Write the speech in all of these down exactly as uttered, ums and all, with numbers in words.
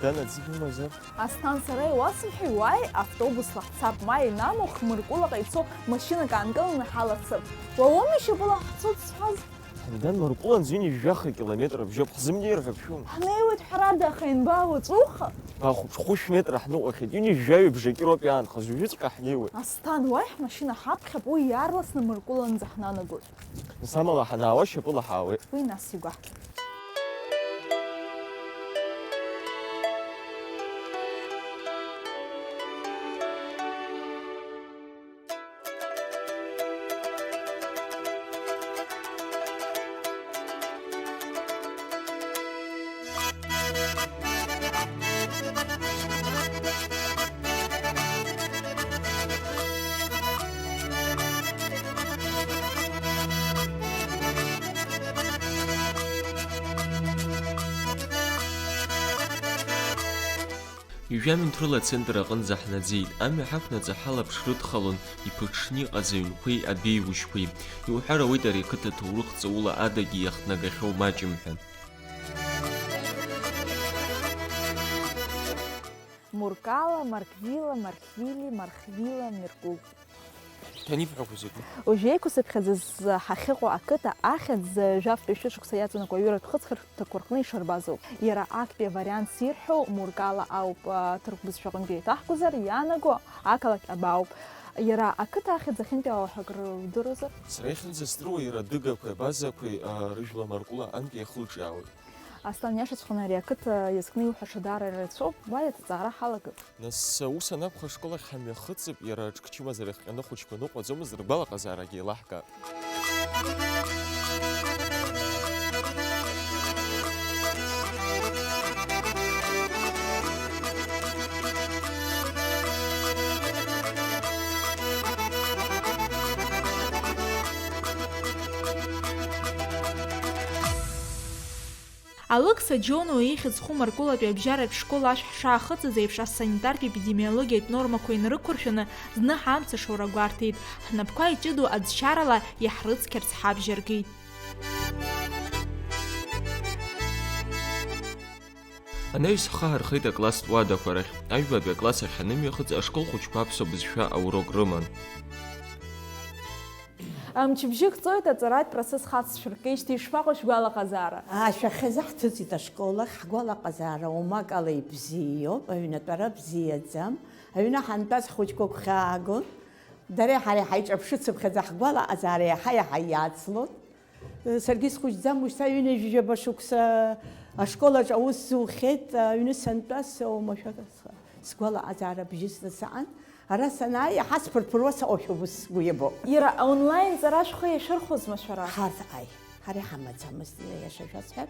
Дана, ӡык умазар? Асҭан, сара иуасымҳәеи, уааи, автобусла ҳцап, ма инамух, Мыркәылаҟа ицо машьынак аанкыланы ҳалацап. Уа уоуми шьапыла ҳцоит зҳәаз? Ҳамидан, Мыркәыланӡа ҩынҩажәаха километр абжьоуп, ҳзымнеир ҳәа шәума? Ҳнеиуеит, ҳәарада, аха ианбаауа, ҵуха? Баахәаԥш, хәышә метра ҳныҟәахьеит, ҩынҩажәаҩ абжаки роуп иаанхаз, уажәыҵәҟьа ҳнеиуеит. Асҭан, уааи, ҳмашьына ҳаԥхьап, уи иаарласны Мыркәыланӡа ҳнанагоит. Нас амала ҳанаауа шьапыла ҳаауеит. Уи нас игәаҳҭап. Ҩажәа минуҭ рыла ацентр аҟынӡа ҳнаӡеит. Амҩа ҳақәнаҵы ҳалаԥш рыдхалон иԥыҽҽны иҟаз аҩнқәеи абеиужьқәеи. Иуҳәар ауеит, ари ақыҭа ҭоурых ҵаула адагьы иахҭнагахьоу маҷым ҳәа. Муркала, Марквила, Мархвили, Мархвила, Миркул. Шәҭанибҳәақәо закәи? Уажә еиқәсыԥхьаӡаз ҳахьыҟоу ақыҭа ахьӡ жәафтәи шәышықәса иаҵанакуа аҩыратә хыҵхырҭақәа рҟны ишарбаз ауп. Иара актәи авариантс ирҳәо Муркала ауп, а, ҭырқә бызшәаҟынтәи еиҭаҳгозар, иаанаго ақалақь Аба ауп. Иара ақыҭа ахьӡ ахьынтәаауа ҳәа акры удыруазар? Сара иахьынӡаздыруа иара адыгақәеи абазақәеи, а, рыжәла Маркула антәи иахылҿиаауеит. Аслан, иашаҵәҟьаны ари ақыҭа иазкны иуҳәаша даара ирацәоуп, уа иаҭҵаара ҳалагап. Нас, ус анакәха, ашкол ахь ҳамҩахыҵып, иара аҿкы чымазара иахҟьаны ахәыҷқәа ныҟәаӡомызт, ргәалаҟазаарагьы еилаҳкаап. Алықьса Џьонуа ихьӡ зху Маркулатәи абжьаратә школ ашә ҳшаахыҵыз еиԥш, асанитартә-епидемиологиатә нормақәа инарықәыршәаны, зны ҳамца шоура гәарҭеит. Ҳнапқәа иҷыдоу аӡшьарала иаҳрыцқьарц ҳабжьаргеит. Анаҩс ҳхы ҳархеит акласстә уадақәа рахь. Аҩбатәи акласс ахь ҳанымҩахыҵ, ашкол хәыҷқәа аԥсуа бызшәа аурок рыман. Мчыбжьык ҵоит, аҵаратә процесс хацс шәыркижьҭеи ишԥаҟоу шәгәалаҟазаара? Ашәахьазы ҳҭыҵит ашкол ахь, ҳгәалаҟазаара уамак ала ибзиоуп, аҩнатәара бзиаӡам. Аҩны ҳантәаз ҳхәыҷқәа гәхьаагон. Дареи ҳареи ҳаиҿаԥшыцыԥхьаӡа ҳгәалаҟазаара иаҳа-иаҳа иацлон. Саргьы схәыҷӡам, уажәшьҭа ҩынҩажәижәаба шықәса ашкол аҿы аус зухьеит, аҩны сантәаз, оумашәа сгәалаҟазаара бжьысны саан. Ара санааи, иаҳа сԥырԥыруа саҟоушәа убыс сгәы иабо. Иара аонлайн ҵара шәхы иашәырхәозма шәара? Ҳарҭ ааи. Ҳара иҳамаӡамызт, иара иаша шәасҳәап,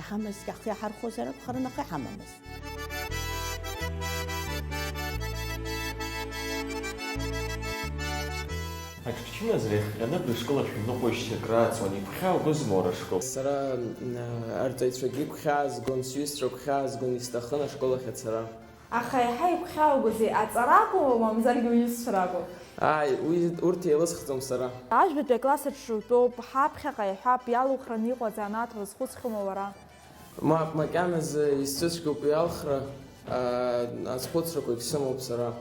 иҳамазҭгьы ҳхы иаҳархәозар акәхарын, аха иҳамамызт. Аҿкы чымазара иахҟьаны абри ашкол ахь шәымныҟәоижьҭеи акрааҵуан, игәхьааугозма уара ашкол? Сара, м, арҵаҩцәагьы игәхьаазгон, сҩызцәа гәхьаазгон, исҭахын ашкол ахь ацара. Аха иаҳа игәхьааугозеи, аҵара акәу, мамзаргьы уҩызцәа ракәу? Ааи, уи, урҭ еилысхӡом сара. Ажәбатәи акласс аҿы утәоуп, ҳаԥхьаҟа иҳәап, иалухран иҟоу азанааҭ уазхәыцхьоума уара? Мап, макьаназы исзыцәгьоуп уи алхра, аа, азхәыцрақәагь сымоуп сара.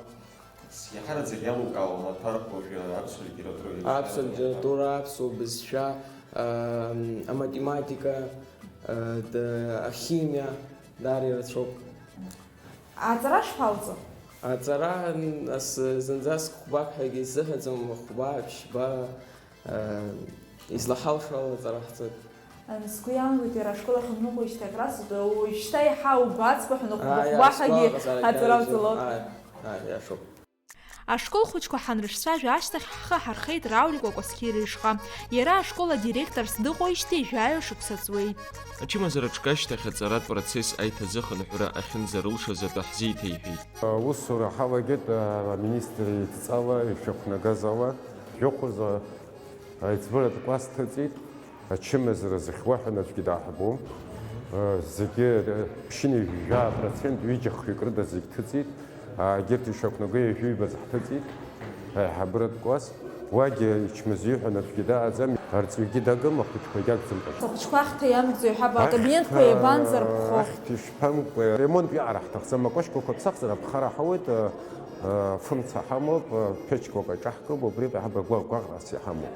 Иаҳараӡак иалукаауан аҭәарқәа уажәы аԥсуа литература еиԥш. Аԥсуа литература, аԥсуа бызшәа, аа, аматематика, аа, д-, ахимиа, даара ирацәоуп. Аҵара шԥалҵо? Аҵара, ас, зынӡаск хәбак ҳәагьы исзыҳәаӡом, хәба, ԥшьба, э, излаҳалшо ала аҵара ҳҵоит. Ан, сгәы иаанагоит, иара ашкол ахь умныҟәижьҭеи акрасуеит, уажәшьҭа иаҳа угәаҵԥа ҳәа, ныхәба-хәбаҳәагьы аҵара уҵалоит. Ааи, ааи, иашоуп. Ашкол хәыҷқәа ҳанрыҿцәажәа ашьҭахь, ҳхы ҳархеит Рауль Кәакәасқьиа ишҟа. Иара ашкол адиректорс дыҟоижьҭеи жәаҩа шықәса ҵуеит. Ачымазара аҿкы ашьҭахь аҵаратә процесс аиҭазыхынҳәра ахьынӡарылшаз атәы ҳзеиҭеиҳәеит. Аусура ҳалагеит, а, аминистр идҵала ишәықәнагаз ала. Жәохәыза аиҵбыратә класс ҭыҵит. Ачымазара зыхьуа ҳәа аӡәгьы дааҳбом. Зегьы, ԥшьынҩажәи жәаа процент, ҩыџьа-хҩык рыда зегь ҭыҵит. Егьырҭ ишақәнаго ҩажәи ҩба заҳҭыҵит. Аиҳабыратә класс. Уагьы ичмазаҩ ҳәа аӡәгьы дааӡам, арҵаҩгьы дагым, ахәыҷқәагьы акәӡам. Ахәыҷқәа ахьҭа иамбӡо иҳәап, акабинетқәа еибанзарԥхо. Ахьҭа ишԥамк, ремонт иаҟара ҳҭахӡам, акәашьқәақәа ԥсахзар аԥхара ҳауеит, фымца ҳамоуп, ԥечқәак аҿаҳкып, убри ҳаб агәаҟ-, гәаҟрас иҳамоуп.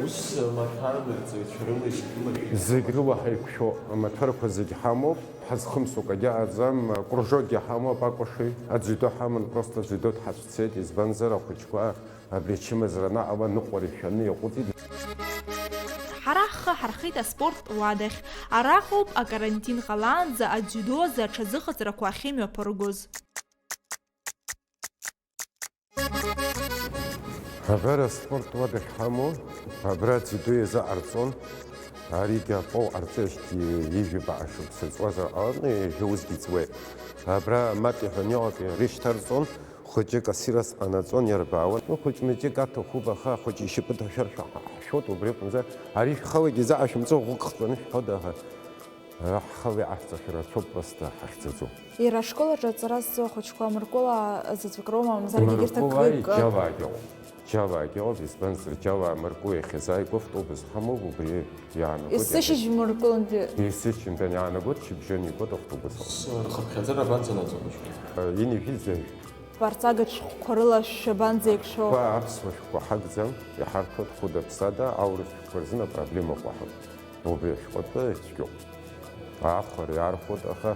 Ус маҭәарыла рҵаҩцәа рыла изегьы рыла шәеиҭа? Зегь рыла ҳаиқәшәо амаҭәарқәа зегь ҳамоуп, ҳазхымсуа акагьы ааӡам, кружокгьы ҳамоуп, акәашаҩ, аӡәы идо ҳаман, просто аӡәы идо дҳацәцеит, избанзар ахәыҷқәа абри ачымазара анаҟала ныҟәара ишәаны иаҟәыҵит. Ҳара ҳхы ҳархеит аспорттә уадахь. Араҟоуп акарантин ҟалаанӡа адзиудо азы аҽазыҟаҵарақәа ахьымҩаԥыргоз. Абар аспорт уа дахьҳамоу, абра дзидуа иазыҟарҵон, аригьы аҟоу ҟарҵеижьҭеи ҩажәи баҟа шықәса ҵуазар ҟалап, ҩажәа усгьы ҵуеит. Абра мап иҳәаны иҟоуп, ирышьҭарҵон, хәыҷык асирас ҟанаҵон, иарбаауан. Хәыҷ-мыҷык аҭахуп, аха хәыҷы ишьапы ҭашәар шәаҳ-, ҳшәоит, убри аҟынӡа ари шәхалагьы изаҟашәымҵо ӷәык хҵәаны шәҳәода, аха. Ҳхала иҟаҳҵаша рацәоуп, просто ҳахьӡаӡом. Иара ашкол аҿы аҵара зҵо ахәыҷқәа Мыркәыла заҵәык роума, мамзаргьы егьырҭ Мыркәылааи акык? Џьалаагьы ыҟоуп. Џьалаагьы ыҟоуп, избанзар, Џьалаа Мыркәыла иахьазааигәоу автобус ҳамоуп, убри иаанагоит. Есышьыжь Мыркәылантәи? Есышьыжьынтәи иаанагоит, шьыбжьон игоит автобус. Рхыԥхьаӡара абанӡанаӡо ахәыҷқәа? Инажәи зажә. Арҵага шәҟәқәа рыла шәабанӡеиқәшәо? Ҳәа аԥсуа шәҟәқәа ҳагӡам, иҳарҭоит хәыда-ԥсада, аурыс шәҟәқәа рзын апроблема ыҟоуп. Убри ашәҟәы атәы ицәгьоуп. Ахәара иархәоит, аха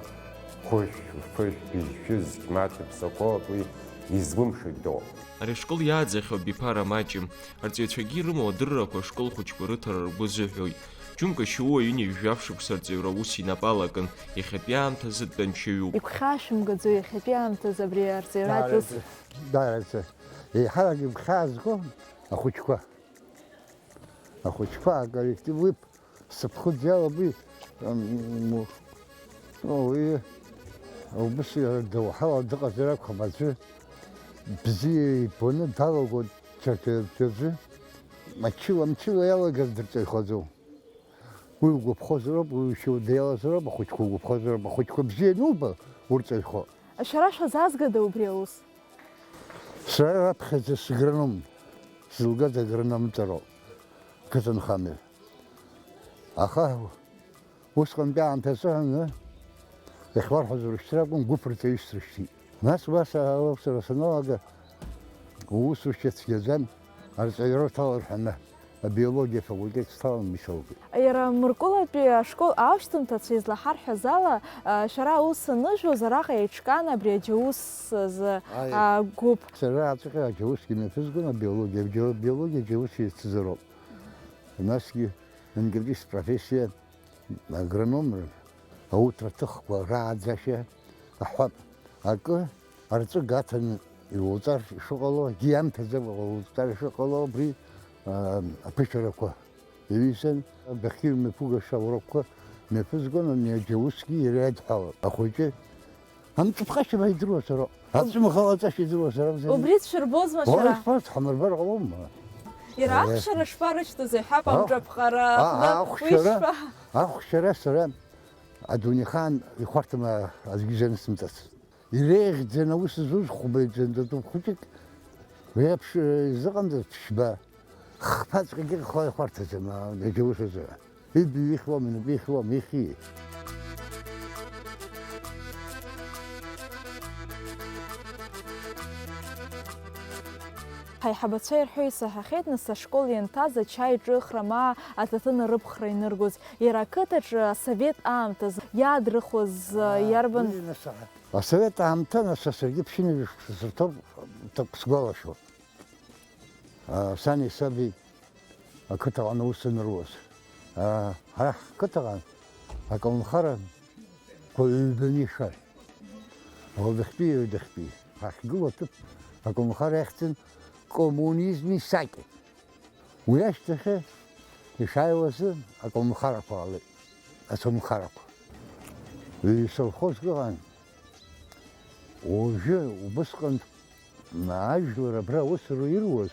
хәышә, фышә, быжьшәы, зқьмаҭи ԥсақәоу акы излымшогь дыҟоуп. Ари ашкол иааӡахьоу абиԥара маҷым, арҵаҩцәагьы ирымоу адыррақәа ашкол хәыҷқәа рыҭара ргәы азыҳәоит. Џьумка шьоуа ҩынҩажәи жәаф шықәса арҵаҩра аус инапы алакын, иахьатәи аамҭазы дтәанчаҩуп. Игәхьаашәымгаӡои иахьатәи аамҭазы абри арҵаҩратә ус? Даараӡа, даараӡа. Еиҳарак игәхьаазго ахәыҷқәа. Ахәыҷқәа аколлектив уи сыԥхыӡ иалоуп, уи, м, уи убыс доуҳала дыҟазар акәхап, аӡәы бзиа ибоны далагоит ҽаӡәы, ачыла-мчыла иалагаз дырҵаҩхаӡом. Уи угәаԥхозароуп, уи шьоук диалазароуп, ахәыҷқәа угәаԥхозароуп, ахәыҷқәа бзиа ануба, урҵаҩхо. Шәара шәазаазгада убри аус? Сара раԥхьаӡа сагроном сзылгаз агрономҵароуп, қыҭанхамҩа. Аха усҟантәи аамҭазы ҳәаны, иахьуарҳәаз урышьҭыр акәын, гәыԥ рҵаҩыс срышьҭит. Нас уа са-, аусура саналага, усушьа цәгьаӡан, арҵаҩра уҭалар ҳәаны. Абиологиа афакультет сҭалан, исалгеит. Иара Мыркәылатәи ашкол аушьҭымҭацәа излаҳарҳәаз ала, а, шәара аус аныжәуаз араҟа еиҿкаан абри аџьаус азы, Аи. а, гәыԥ. Сара аҵәҟьа аџьаусгьы мҩаԥызгон, абиологиа, абио-, абиологиа аџьаус еицызароуп. Насгьы ангелист профессиа агрономра, ауҭра ҭыхқәа рааӡашьа, аҳәап, акы арҵәыга аҭаны иуҵар ишыҟало, акгьы иамҭаӡакәа уҵар ишыҟало, убри, аа, аԥышәарақәа иҩызан, адәахьы имҩаԥугаша аурокқәа мҩаԥызгон, ани аџьаусгьы иара иадҳәалон. Ахәыҷы амҿыԥҟашьа ма идыруазароуп, аҵәымӷалаҵашьа идыруазар акәзар. Убри дшәырбозма Уара шәара? Избан, ҳамырбар ҟалома? Иара Э. Ахәшьара шԥарышьҭоз, иҳәап, Аҳ-, амҿаԥҟара а-, аҟны, уи ахәшьара, шԥа? Ахәшьара сара адунеихаан ихәарҭам аӡәгьы исымҵацызт. Иреиӷьӡаны аус зуз хәба иӡындатәуп хәыҷык, уи аԥш-, изыҟамҵаз ԥшьба, хԥаҵәҟьагьы ихәа ихәарҭаӡам, а, иагьа ус азы. Ибаҩ ихьуам, инапы ихьуам, ихьи. Ҳаиҳабацәа ирҳәо исаҳахьеит, нас ашкол ианҭаз ачаи ҿыхра ма аҭаҭын арыԥхра иныргоз. Иара ақыҭаҿы асовет аамҭазы иаадрыхуаз, Ааи, иарбан? Уи нас а-, асовет аамҭа, нас, саргьы ԥшьынҩажәа шықәса сырҭоуп, ҭак сгәалашәо. А, сани саби ақыҭаҟны аус аныруаз. А, ҳара ҳқыҭаҟны аколнхарақәа ҩбаны ишәарҭ. Ауадахьтәи, аҩадахьтәи. Ҳахьгылоу аҭыԥ аколнхара иахьӡын Коммунизми саки. Уи ашьҭахьы ишааиуазы аколнхарақәа ҟалеит, ацәынхарақәа. Ҩ-, совхозк ыҟан. Уажәы убысҟан ажәлар абра аусура ируаз,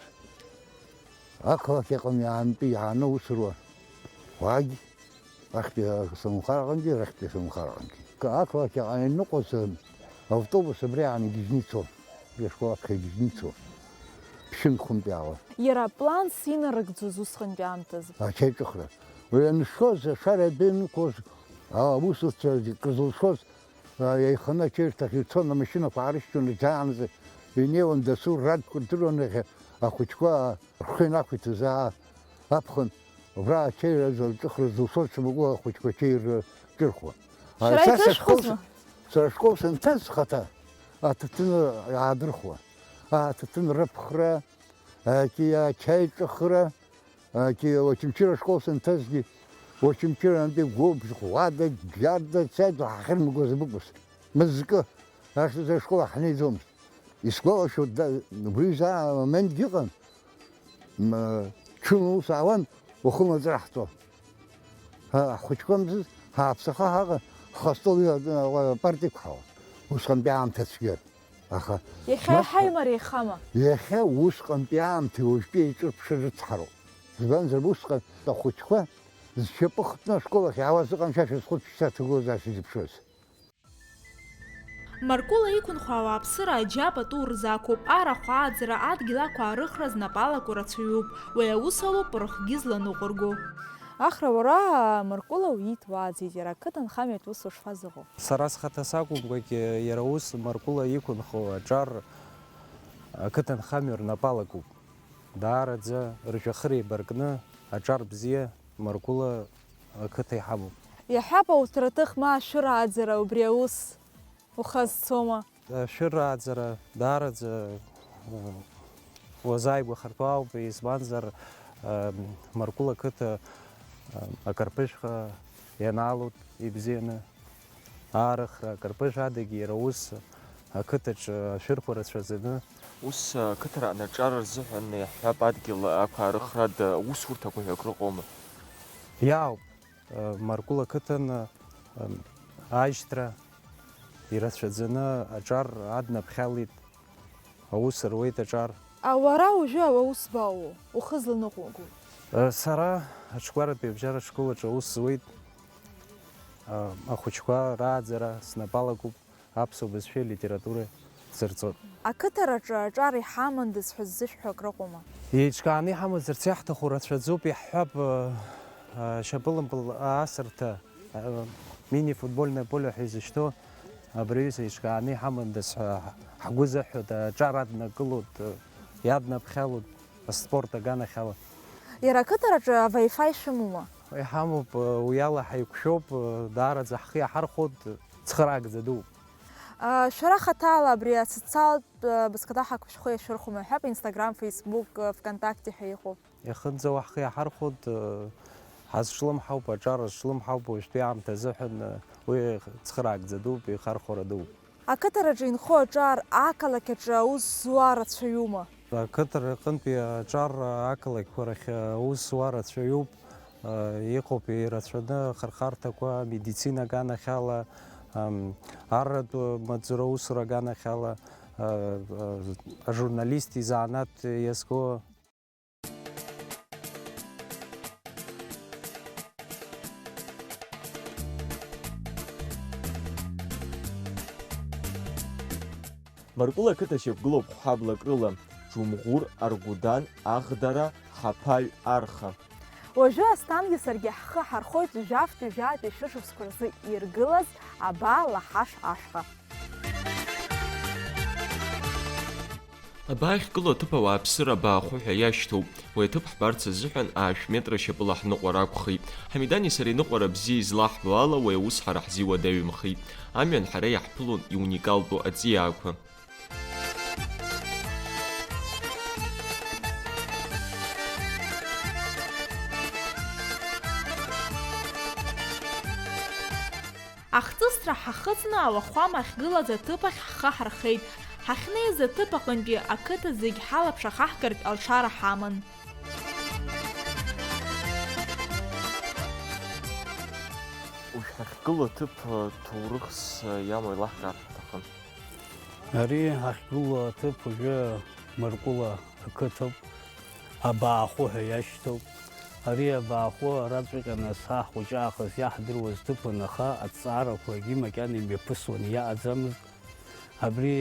ақалақь аҟны иаантәи иааны аусура уаагь Ахьтәи асовнхараҟынгьы, арахьтәи асовнхараҟынгьы. Ақалақь аҟны иныҟәоз автобус абри аан игьежьны ицон, абри ашкол аԥхьа игьежьны ицон. Ԥшьынтә-хәынтә иаауа. Иара апланс инарыгӡоз усҟантәи аамҭазы. Ачаиҿыхра. Уи аншоз, ашара адәы ианықәлоз, аусуцәа крызылшоз, а, еиханы ачаирҭахь ицон, амашьынақәа аарышьҭуан, иӡаанӡа инеиуан, дасу ррадқәа рдыруан, иахьа ахәыҷқәа рхы инақәиҭыз, аа, аԥхын, убра ачаира зылҿыхра зылшоз шьамгәыла ахәыҷқәа ачаира ҿырхуан. Шәара Са иҭышәхызма? сашкол с-, сара ашкол санҭаз схаҭа аҭаҭын аадырхуан. Аҭаҭын рыԥхра, ачаи-, ачаи ҿыхра, ачаи-, Очамчыра ашкол санҭазгьы, Очамчыра антәи гәыбз, ӷәӷәада, џьарда, цаӡа ҳахьырмыгоз абыкәыз. Мызкы, ахьӡ-, ашкол ҳнеиӡомызт. Исгәалашәоит, да, убри заа амоментгьы ыҟан. М, ҽынла ус аауан, уахынла аӡы раҳҵон. Ҳа, ҳхәыҷқәа мзыз, ҳааԥсаха ҳаҟа, ҳхы астол иладын, апарта иқәҳауан. Усҟантәи аамҭа цәгьан. Аха Иахьа нас иҳаимар еихама? Иахьа усҟантәи аамҭеи уажәтәи еиҿырԥшра рыцҳароуп. Избанзар, усҟан ахәыҷқәа зшьапы хтны ашкол ахь иаауаз ыҟан, шәа шәазхәыц, шьҭа ҭагылазаашьа зыԥшыз. Маркула иқәынхо ауааԥсыра аџьа пату рзақәуп, арахә ааӡара, адгьыл ақәаарыхра знапалаку рацәаҩуп, уи аус алоуп рыхгьы зланыҟәырго. Ахра уара, Маркула уиит, уааӡеит, иара ақыҭанхамҩатә ус ушԥазыҟоу? Сара схаҭа сакәымкәагьы, иара ус Маркула иқәынхо аҿар ақыҭанхамҩа рнапалакуп. Даараӡа ржәҩахыр еибаркны аҿар бзиа Маркула ақыҭа иҳамоуп. Иаҳҳәап, ауҭраҭых ма ашәырааӡара убри аус ухазцома? Ашәырааӡара даараӡа, э, уазааигәахартә ауп, избанзар, э, Маркула ақыҭа, э, акарпыжәха ианаалоит ибзианы. Аарыхра, акарпыжә адагьы иара ус ақыҭаҿы ашәырқәа рацәаӡаны. Ус, ақыҭара анаҿар рзыҳәан иаҳҳәап, адгьыл ақәаарыхрада усурҭақәа ҳәа акрыҟоума? Иаауп, Маркула ақыҭан, ажьтра ирацәаӡаны аҿар аднаԥхьалеит. Аус руеит аҿар. А уара уажәы ауаусбаауоу, ухы зланыҟәугоу? Э, сара аҽкәаратәи абжьаратә школаҿы аус зуеит. Э, ахәыҷқәа рааӡара снапалакуп, аԥсуа бызшәеи алитературеи зырҵоит. Ақыҭараҿы аҿар иҳамандаз ҳәа ззышәҳәо акрыҟоума? Еиҿкааны иҳамазарц иаҳҭаху рацәаӡоуп, иаҳҳәап, э, э, шьапылампыл аасырҭа, э, мини-футбольное поле ҳәа изышьҭоу. Абри аҩыза еиҿкааны иҳамандаз ҳәа ҳгәы зыҳәоит, аҿар аднакылоит, иаднаԥхьалоит аспорт аганахьала. Иара ақыҭараҿы аваифаи шәымоума? Иҳамоуп, уи ала ҳаиқәшәоуп, даараӡа ҳхы иаҳархәоит, цхыраагӡа дууп. А, шәара хаҭала абри асоциалтә, а, бызкада ҳақәшәхы иашәырхәома ҳәа, Instagram, Facebook, а, ВКонтакте ҳәа иҟоуп. Иахынӡауа ҳхы иаҳархәоит, ҳазҿлымҳауп, аҿар азҿлымҳауп, уажәтәи аамҭа азыҳәан уи цхыраагӡа дууп, еихархәара дууп. Ақыҭараҿы инхо аҿар ақалақь аҿы аус зуа рацәаҩума? Ақыҭара аҟынтәи аҿар ақалақьқәа рахь аус зуа рацәаҩуп, иҟоуп ирацәаны ахырхарҭақәа, амедицина аганахьала, ам, арратә маҵзура усура аганахьала, а, а, ажурналист изанааҭ иазку. Маркула ақыҭа шьақәгылоуп хәҳаблак рыла, Џьумӷәыр, Аргәыдан, Аӷдара, Ҳаԥаҩ, Арха. Уажәы Асҭангьы саргьы ҳхы ҳархоит жәафтәи жәаатәи шәышықәсқәа рзы иргылаз Абаа Лаҳаш ашҟа. Абаа иахьгылоу аҭыԥ ауааԥсыра Абаахәы ҳәа иашьҭоуп. Уи аҭыԥ ҳбарц азыҳәан аашә метра шьапыла ҳныҟәар акәхеит. Ҳамидани сареи ныҟәара бзиа излаҳбо ала, уи аус ҳара ҳзы иуадаҩымхеит. Амҩан ҳара иаҳԥылон иуникалтәу аҵиаақәа. Ахҵысҭра ҳахыҵны ауахәама ахьгылаз аҭыԥ ахь ҳхы ҳархеит. Ҳахьнеиз аҭыԥ аҟынтәи ақыҭа зегь ҳалаԥш ахаҳгартә алшара ҳаман. Уажә ҳахьгылоу аҭыԥ ҭоурыхс иамоу еилаҳкаар ҳҭахын. Ари ҳахьгылоу аҭыԥ уажәы Маркула ақыҭоуп, Абаахәы ҳәа иашьҭоуп. Ари Абаахәы араҵәҟьаны сҳа ҳхәыҷы аахыс иаҳдыруаз ҭыԥын, аха аҭҵаарақәа егьи макьана имҩаԥысуан, иаҟаӡамызт. Абри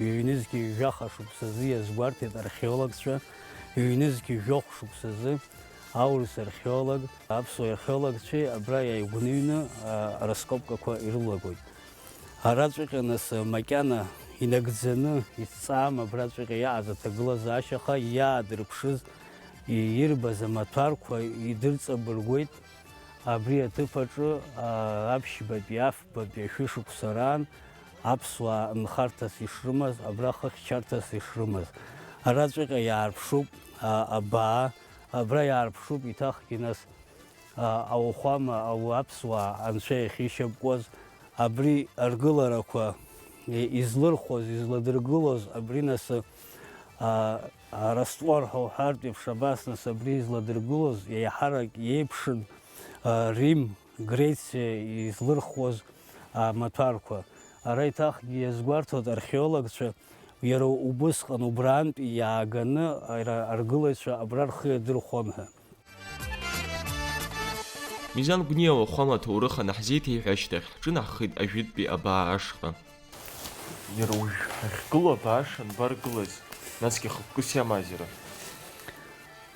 Ҩнызқьи жәаха шықәсазы иазгәарҭеит археологцәа, ҩнызқьи жәохә шықәсазы аурыс археолог, аԥсуа археологцәеи абра иааигәныҩны, а, араскопкақәа ирылагоит. Араҵәҟьа нас макьана инагӡаны изҵаам абраҵәҟьа иааз аҭагылазаашьа, аха иаадырԥшыз ирбаз амаҭәарқәа идырҵабыргуеит. Абри аҭыԥ аҿы, а, аԥшьбатәи афбатәи ашәышықәса раан аԥсуаа нхарҭас ишрымаз, абра хыхьчарҭас ишрымаз. Араҵәҟьа иаарԥшуп, а, абаа, абра иаарԥшуп еиҭахгьы нас, а, ауахәама, ау-, аԥсуаа анцәа иахьишьапкуаз, абри аргыларақәа, и-, излырхуаз, изладыргылоз, абри нас, а, араствор ҳәа уҳәартә еиԥш, абас нас абри изладыргылоз, еиҳарак иеиԥшын, а, Рим, Грециа излырхуаз амаҭәарқәа. Ара еиҭахгьы иазгәарҭоит археологцәа, иара убысҟан убраантәи иааганы ара аргылаҩцәа абра рхы иадырхәон ҳәа. Мизан Гәниа уахәама аҭоурых анаҳзеиҭеиҳәа ашьҭахь, ҳҿынаҳхеит ажәытәтәи абаа ашҟа. Иара уажә ҳахьгылоу абааш анбаргылаз, насгьы хықәкыс иамазар?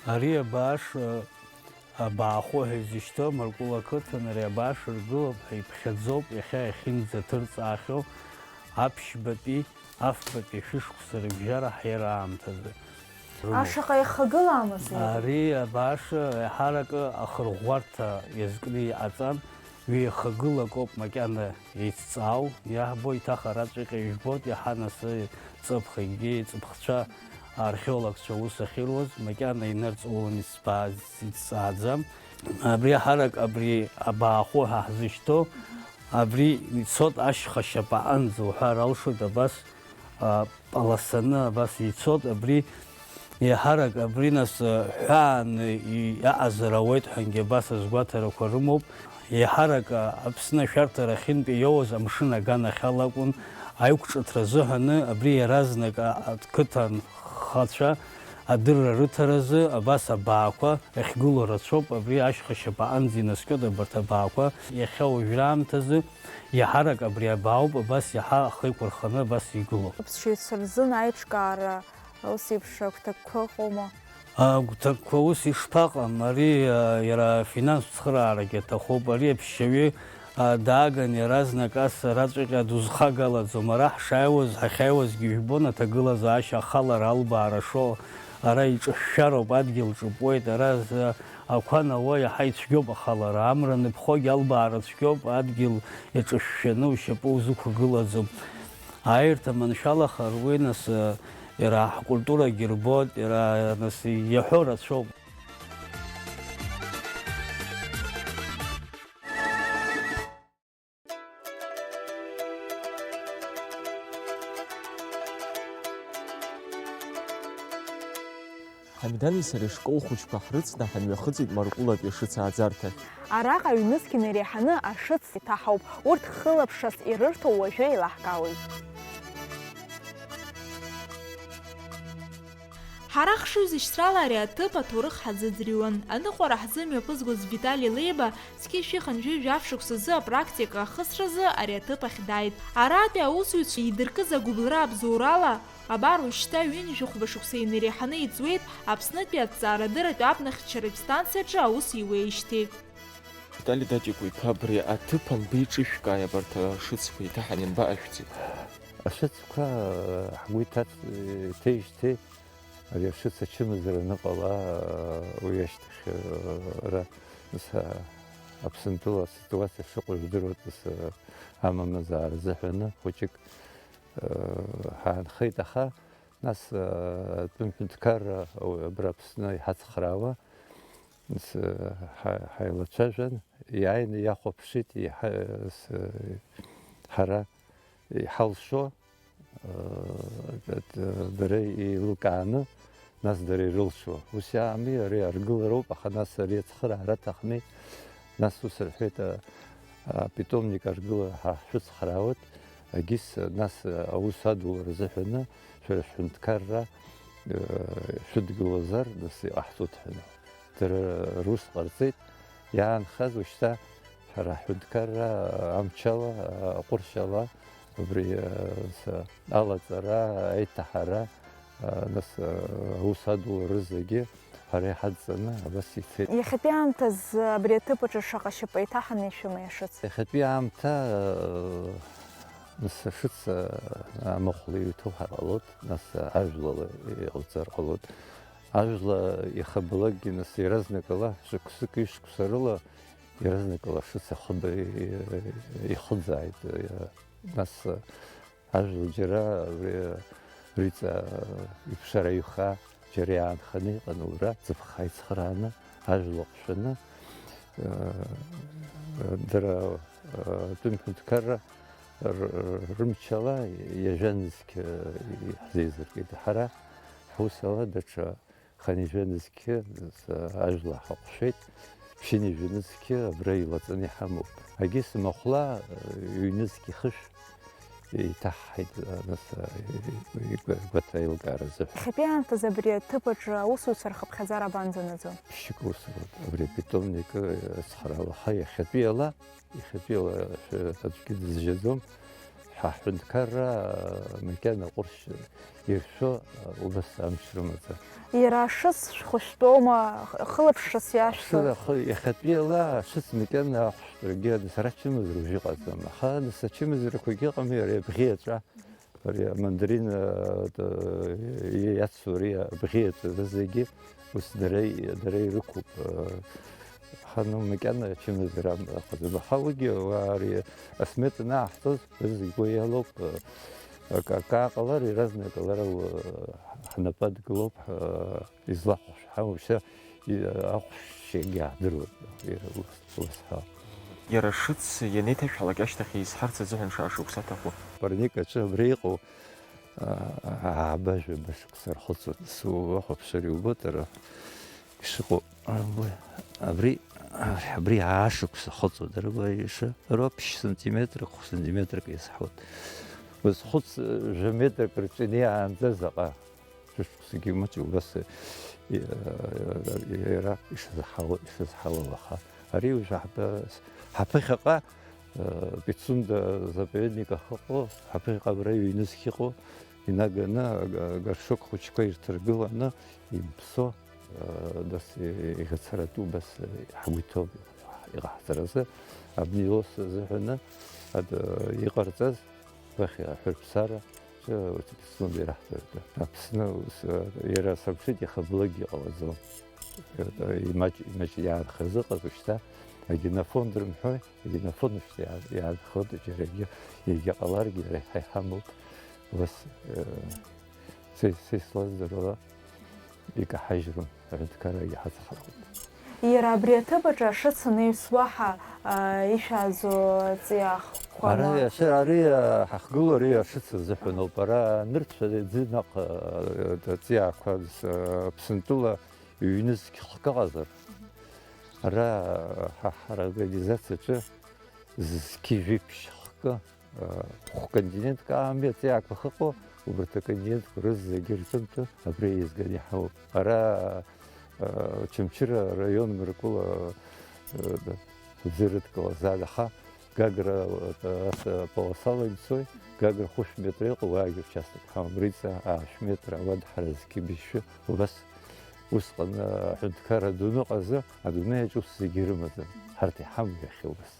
Ари абааш, абаахәы ҳәа изышьҭоу Маркәыла ақыҭан ари абааш ргылоуп ҳәа иԥхьаӡоуп иахьа иахьынӡаҭырҵаахьоу аԥшьбатәи, афбатәи шәышықәса рыбжьара ҳиара аамҭазы. Ашаҟа иахагыламызт? Ари абааш еиҳаракы ахырӷәӷәарҭа иазкны иҟаҵан, ҩеихагылак ауп макьана еицҵаау, иаҳбо, еиҭах араҵәҟьа ижәбоит, иаҳа нас ҵыԥхгьы, ҵыԥхцәа археологцәа аус ахьыруаз, макьана инарҵаулан ицҭәааз, иҭҵааӡам. Абри еиҳарак абри абаахәы ҳәа ҳзышьҭоу, абри ицот ашьха шьапаҟынӡа уҳәар алшоит, абас а, паласаны абас ицот, абри еиҳарак, абри нас, а, ҳәааны и-, иаҟазар ауеит ҳәангьы абас азгәаҭарақәа рымоуп. Еиҳарак, а, Аԥсны ашәарҭара ахьынтәи иоуаз амшын аганахьала акәын аиқәҿыҭра азыҳәаны абри иаразнак, а, ақыҭанхацәа адырра рыҭаразы абас абаақәа ахьгылоу рацәоуп, абри ашьха шьапаҟынӡа инаскьоит абарҭ абаақәа. Иахьа уажәраамҭазы Иаҳарак абри абаауп, абас иаҳа ахы еиқәырханы абас игылоу. Аԥсшьаҩцәа рзын аиԥшкаара ус еиԥш агәҭакқәа ыҟоума? Агәҭакқәа ус ишԥаҟам, ари, а, иара афинанстә цхыраарагьы аҭахуп, ари аԥсшьаҩы, а, дааган иаразнак ас араҵәҟьа дузхагалаӡом, ара ҳшааиуаз, ҳахьааиуазгьы ижәбон аҭагылазаашьа ахалара албаара шо, ара иҿышәшәароуп, адгьыл ҿыпуеит, ара з-, Ақәа анауа иаҳа ицәгьоуп ахалара, амра аныԥхогьы албаара цәгьоуп, адгьыл иаҿышәшәаны ушьапы узықәгылаӡом. Ааирҭа маншәалахар, уи нас, э, иара ҳкультурагьы рбоит, иара, нас, иаҳәо рацәоуп. Ҳамидани сареи школ хәыҷқәа ҳрыцны ҳамҩахыҵит Марҟәылатәи ашыц ааӡарҭахь. Араҟа ҩнызқь инареиҳаны ашыц иҭаҳауп. Урҭ хылаԥшрас ирырҭо уажәы еилаҳкаауеит. Ҳара хшыҩзышьҭрала ари аҭыԥ аҭоурых ҳазыӡырҩуан. Аныҟәара ҳзымҩаԥызгоз Витали Леиба зқьи жәшәи хынҩажәи жәаф шықәсазы апрактика ахысразы ари аҭыԥ ахь дааит. Аратәи аусзуҩцәа идыркыз агәыбылра абзоурала, абар уажәшьҭа ҩынҩажәи хәба шықәса инареиҳаны иҵуеит Аԥснытәи аҭҵаарадырратә абнахьчаратә станциаҿы аус иуеижьҭеи. Витали Даҷикәа-иԥа, абри аҭыԥ анбеиҿышәкааи, абарҭ ашыцқәа еиҭаҳан ианбаашәҵеи? Ашыцқәа, э, ҳгәы иҭац-, иҭеижьҭеи, ари ашыц ачымазара аныҟала, э, уи ашьҭахь, э, ара, нас, а, Аԥсынтәыла аситуациа шыҟоу жәдыруа, нас, э, амамзаара азыҳәаны хәыҷык, э, ҳаанхеит, аха нас, э, атәым ҳәынҭқарра, э, абра Аԥсны иҳацхраауа, С-, ҳа-, ҳаилацәажәан, иааины иахәаԥшит, иҳа-, с-, ҳара иҳалшо, э, д-, дара еилылкааны, нас дара ирылшо. Ус иаами, ари аргылароуп, аха нас ари ацхыраара аҭахми. Нас ус рҳәеит, а-, апитомник аргылара ҳа ҳшәыцхраауеит, егьыс, нас аус адулара азыҳәаны шәара шәҳәынҭқарра, э, шәыдгылозар, нас иҟаҳҵоит ҳәа. Дара рус ҟарҵеит, иаанхаз уажәшьҭа ҳара ҳҳәынҭқарра амчала, аҟәыршьала, Убри, э, с-, алаҵара, аиҭаҳара, э, нас, э, аус адулара зегьы ҳара иҳадҵаны абас ицеит. Иахьатәи аамҭаз абри аҭыԥ аҿы шаҟа шьапы еиҭаҳаны ишәыма иашыц? Иахьатәи аамҭа, э, нас ашыц, э, амахәла иҩҭоуҳар ҟалоит, нас, э, ажәлала иҟауҵар ҟалоит. Ажәла иахьабалакгьы, нас, иаразнакала, шықәсыки шықәса рыла, иаразнакала ашыц ахыба-, ихыӡааит. Нас, ажәла џьара абри Риҵа иԥшараҩха, џьара иаанханы иҟан уара, ҵыԥх ицхрааны, ажәла ҟәшәаны, дара, атәым ҳәынҭқарра р-, рымчала иажәа нызқь иаҳзеизыркит. Ҳара ҳус ала даҽа хынҩажәа нызқь ажәла ҳаҟәшәеит, ԥшьынҩажәа нызқь абра илаҵаны иҳамоуп. Агьыс махәла ҩнызқь ихышә еиҭаҳҳаит, нас, игәаҭа аилкаара азыҳәан. Иахьатәи аамҭазы абри аҭыԥ аҿы аусуцәа рхыԥхьаӡара абанӡанаӡо? Ԥшьшьык усуроуп. Абри апитомник ацхраауа ҳа иахьатәиала Иахьатәиала аӡәгьы дызжьаӡом, ҳа ҳҳәынҭқарра макьана ҟәыршь иршәо убас амч рымаӡам. Иара ашыц шәхәышәтәоума, хылаԥшрас иашәҭои? Асы-, ахы-, иахьатәиала ашыц макьана ахәшәтәрагьы, нас ара ачымазара уажәы иҟаӡам. Аха, нас, ачымазарақәагьы ыҟами, ари абӷьы иаҵәа. Ари амандарин, э, т-, иацу ари абӷьы иаҵәа зегьы ус дара и-, дара ирықәуп, э, аха, ну, макьана ачымазара ыҟаӡам. Аха уигьы уа ари асмета анааҳҵоз зегь уа иалоуп, э, акы, акы ааҟалар, иаразнак ала, э, ҳнапы адгылоуп, э, излахәшәҳауа, уажәшьҭа и-, ахәшьагьы аадыруеит, иара ус, ус ҳәа. Иара шыц ианеиҭашәҳәалак ашьҭахь еизҳарц азыҳәан шаа шықәса аҭаху? Парник аҿы абра иҟоу, аа, ааба-жәаба шықәса рхыҵуеит. Су-, уахәаԥшыр иубоит ара ишыҟоу. Абри, абри аа шықәса хыҵуеит. Ара уа иша-, ара ԥшь сантиметрак, хә сантиметрак иазҳауеит. Узхәыц, жәа метрак рҿы инеиаанӡа заҟа? Шықәсгьы маҷуп, убас, и-, иара ишазҳауа, ишазҳауа уаха. Ари уажәы ҳаԥы-, ҳаԥыхьаҟа, э, Пицунда заповедник ахьыҟоу, ҳаԥыхьаҟа абра ҩнызқь ыҟоу, инаганы, ага-, агоршок хәыҷқәа ирҭаргыланы, имԥсо, э, дас, э, иӷацаратәы убас, э, ҳгәы иҭоуп иҟаҳҵаразы, абни ус азыҳәаны, ад-, иҟарҵаз, Уахь аҳәырԥсара, ҿы Аԥсны ираҳҭоит. Аԥсны ус, иара саԥшит, иахьа блоггьы ҟалаӡом. Имаҷ, имаҷ иаанхаз ыҟаз, шьҭа агенофонд рымҳәои, агенофонд шьҭа иаа-, иаанхоит, џьара егьи, егьа ҟаларгьы, иара иаҳа иҳамоуп. Ус, э, са, са ислаздыруа икаҳажьрым, аҳәынҭқаррагьы ҳацхраауеит. Иара абри аҭыԥ аҿы ашыц анаҩс уаҳа, а, ишәааӡо аҵиаахқәа Ара ма- иашьа-, ари, а, ҳахгылоу ари ашыц азыҳәан ауп. Ара нырцә аӡы наҟ, а, аҵиаақәа з-, а, Аԥсынтәыла ҩнызқь хкы ыҟазар, ара, а, ҳа, ҳара аорганизациаҿы зқьи жәиԥшь хкы Хә-континентк аами аҵиаақәа ахьыҟоу, убарҭ аконтинентқәа рызегьы рҿынтә абри еизганы иҳауп. Ара, а, Очамчыра араион Мракәыла, а, аӡы рыдкылаз ан, аха Гагра, а, ас-, аполосала имцои, Гагра хәышә метра иҟоу уаагьы участок ҳамам, Риҵа аашә метра ауада ҳара зқьи бжьшәы, убас усҟан, а, аҳәынҭқарра дуны ыҟазы, адунеи аҿы ус зегьы ирымаӡам, ҳарҭ иҳамоу иахьа убас.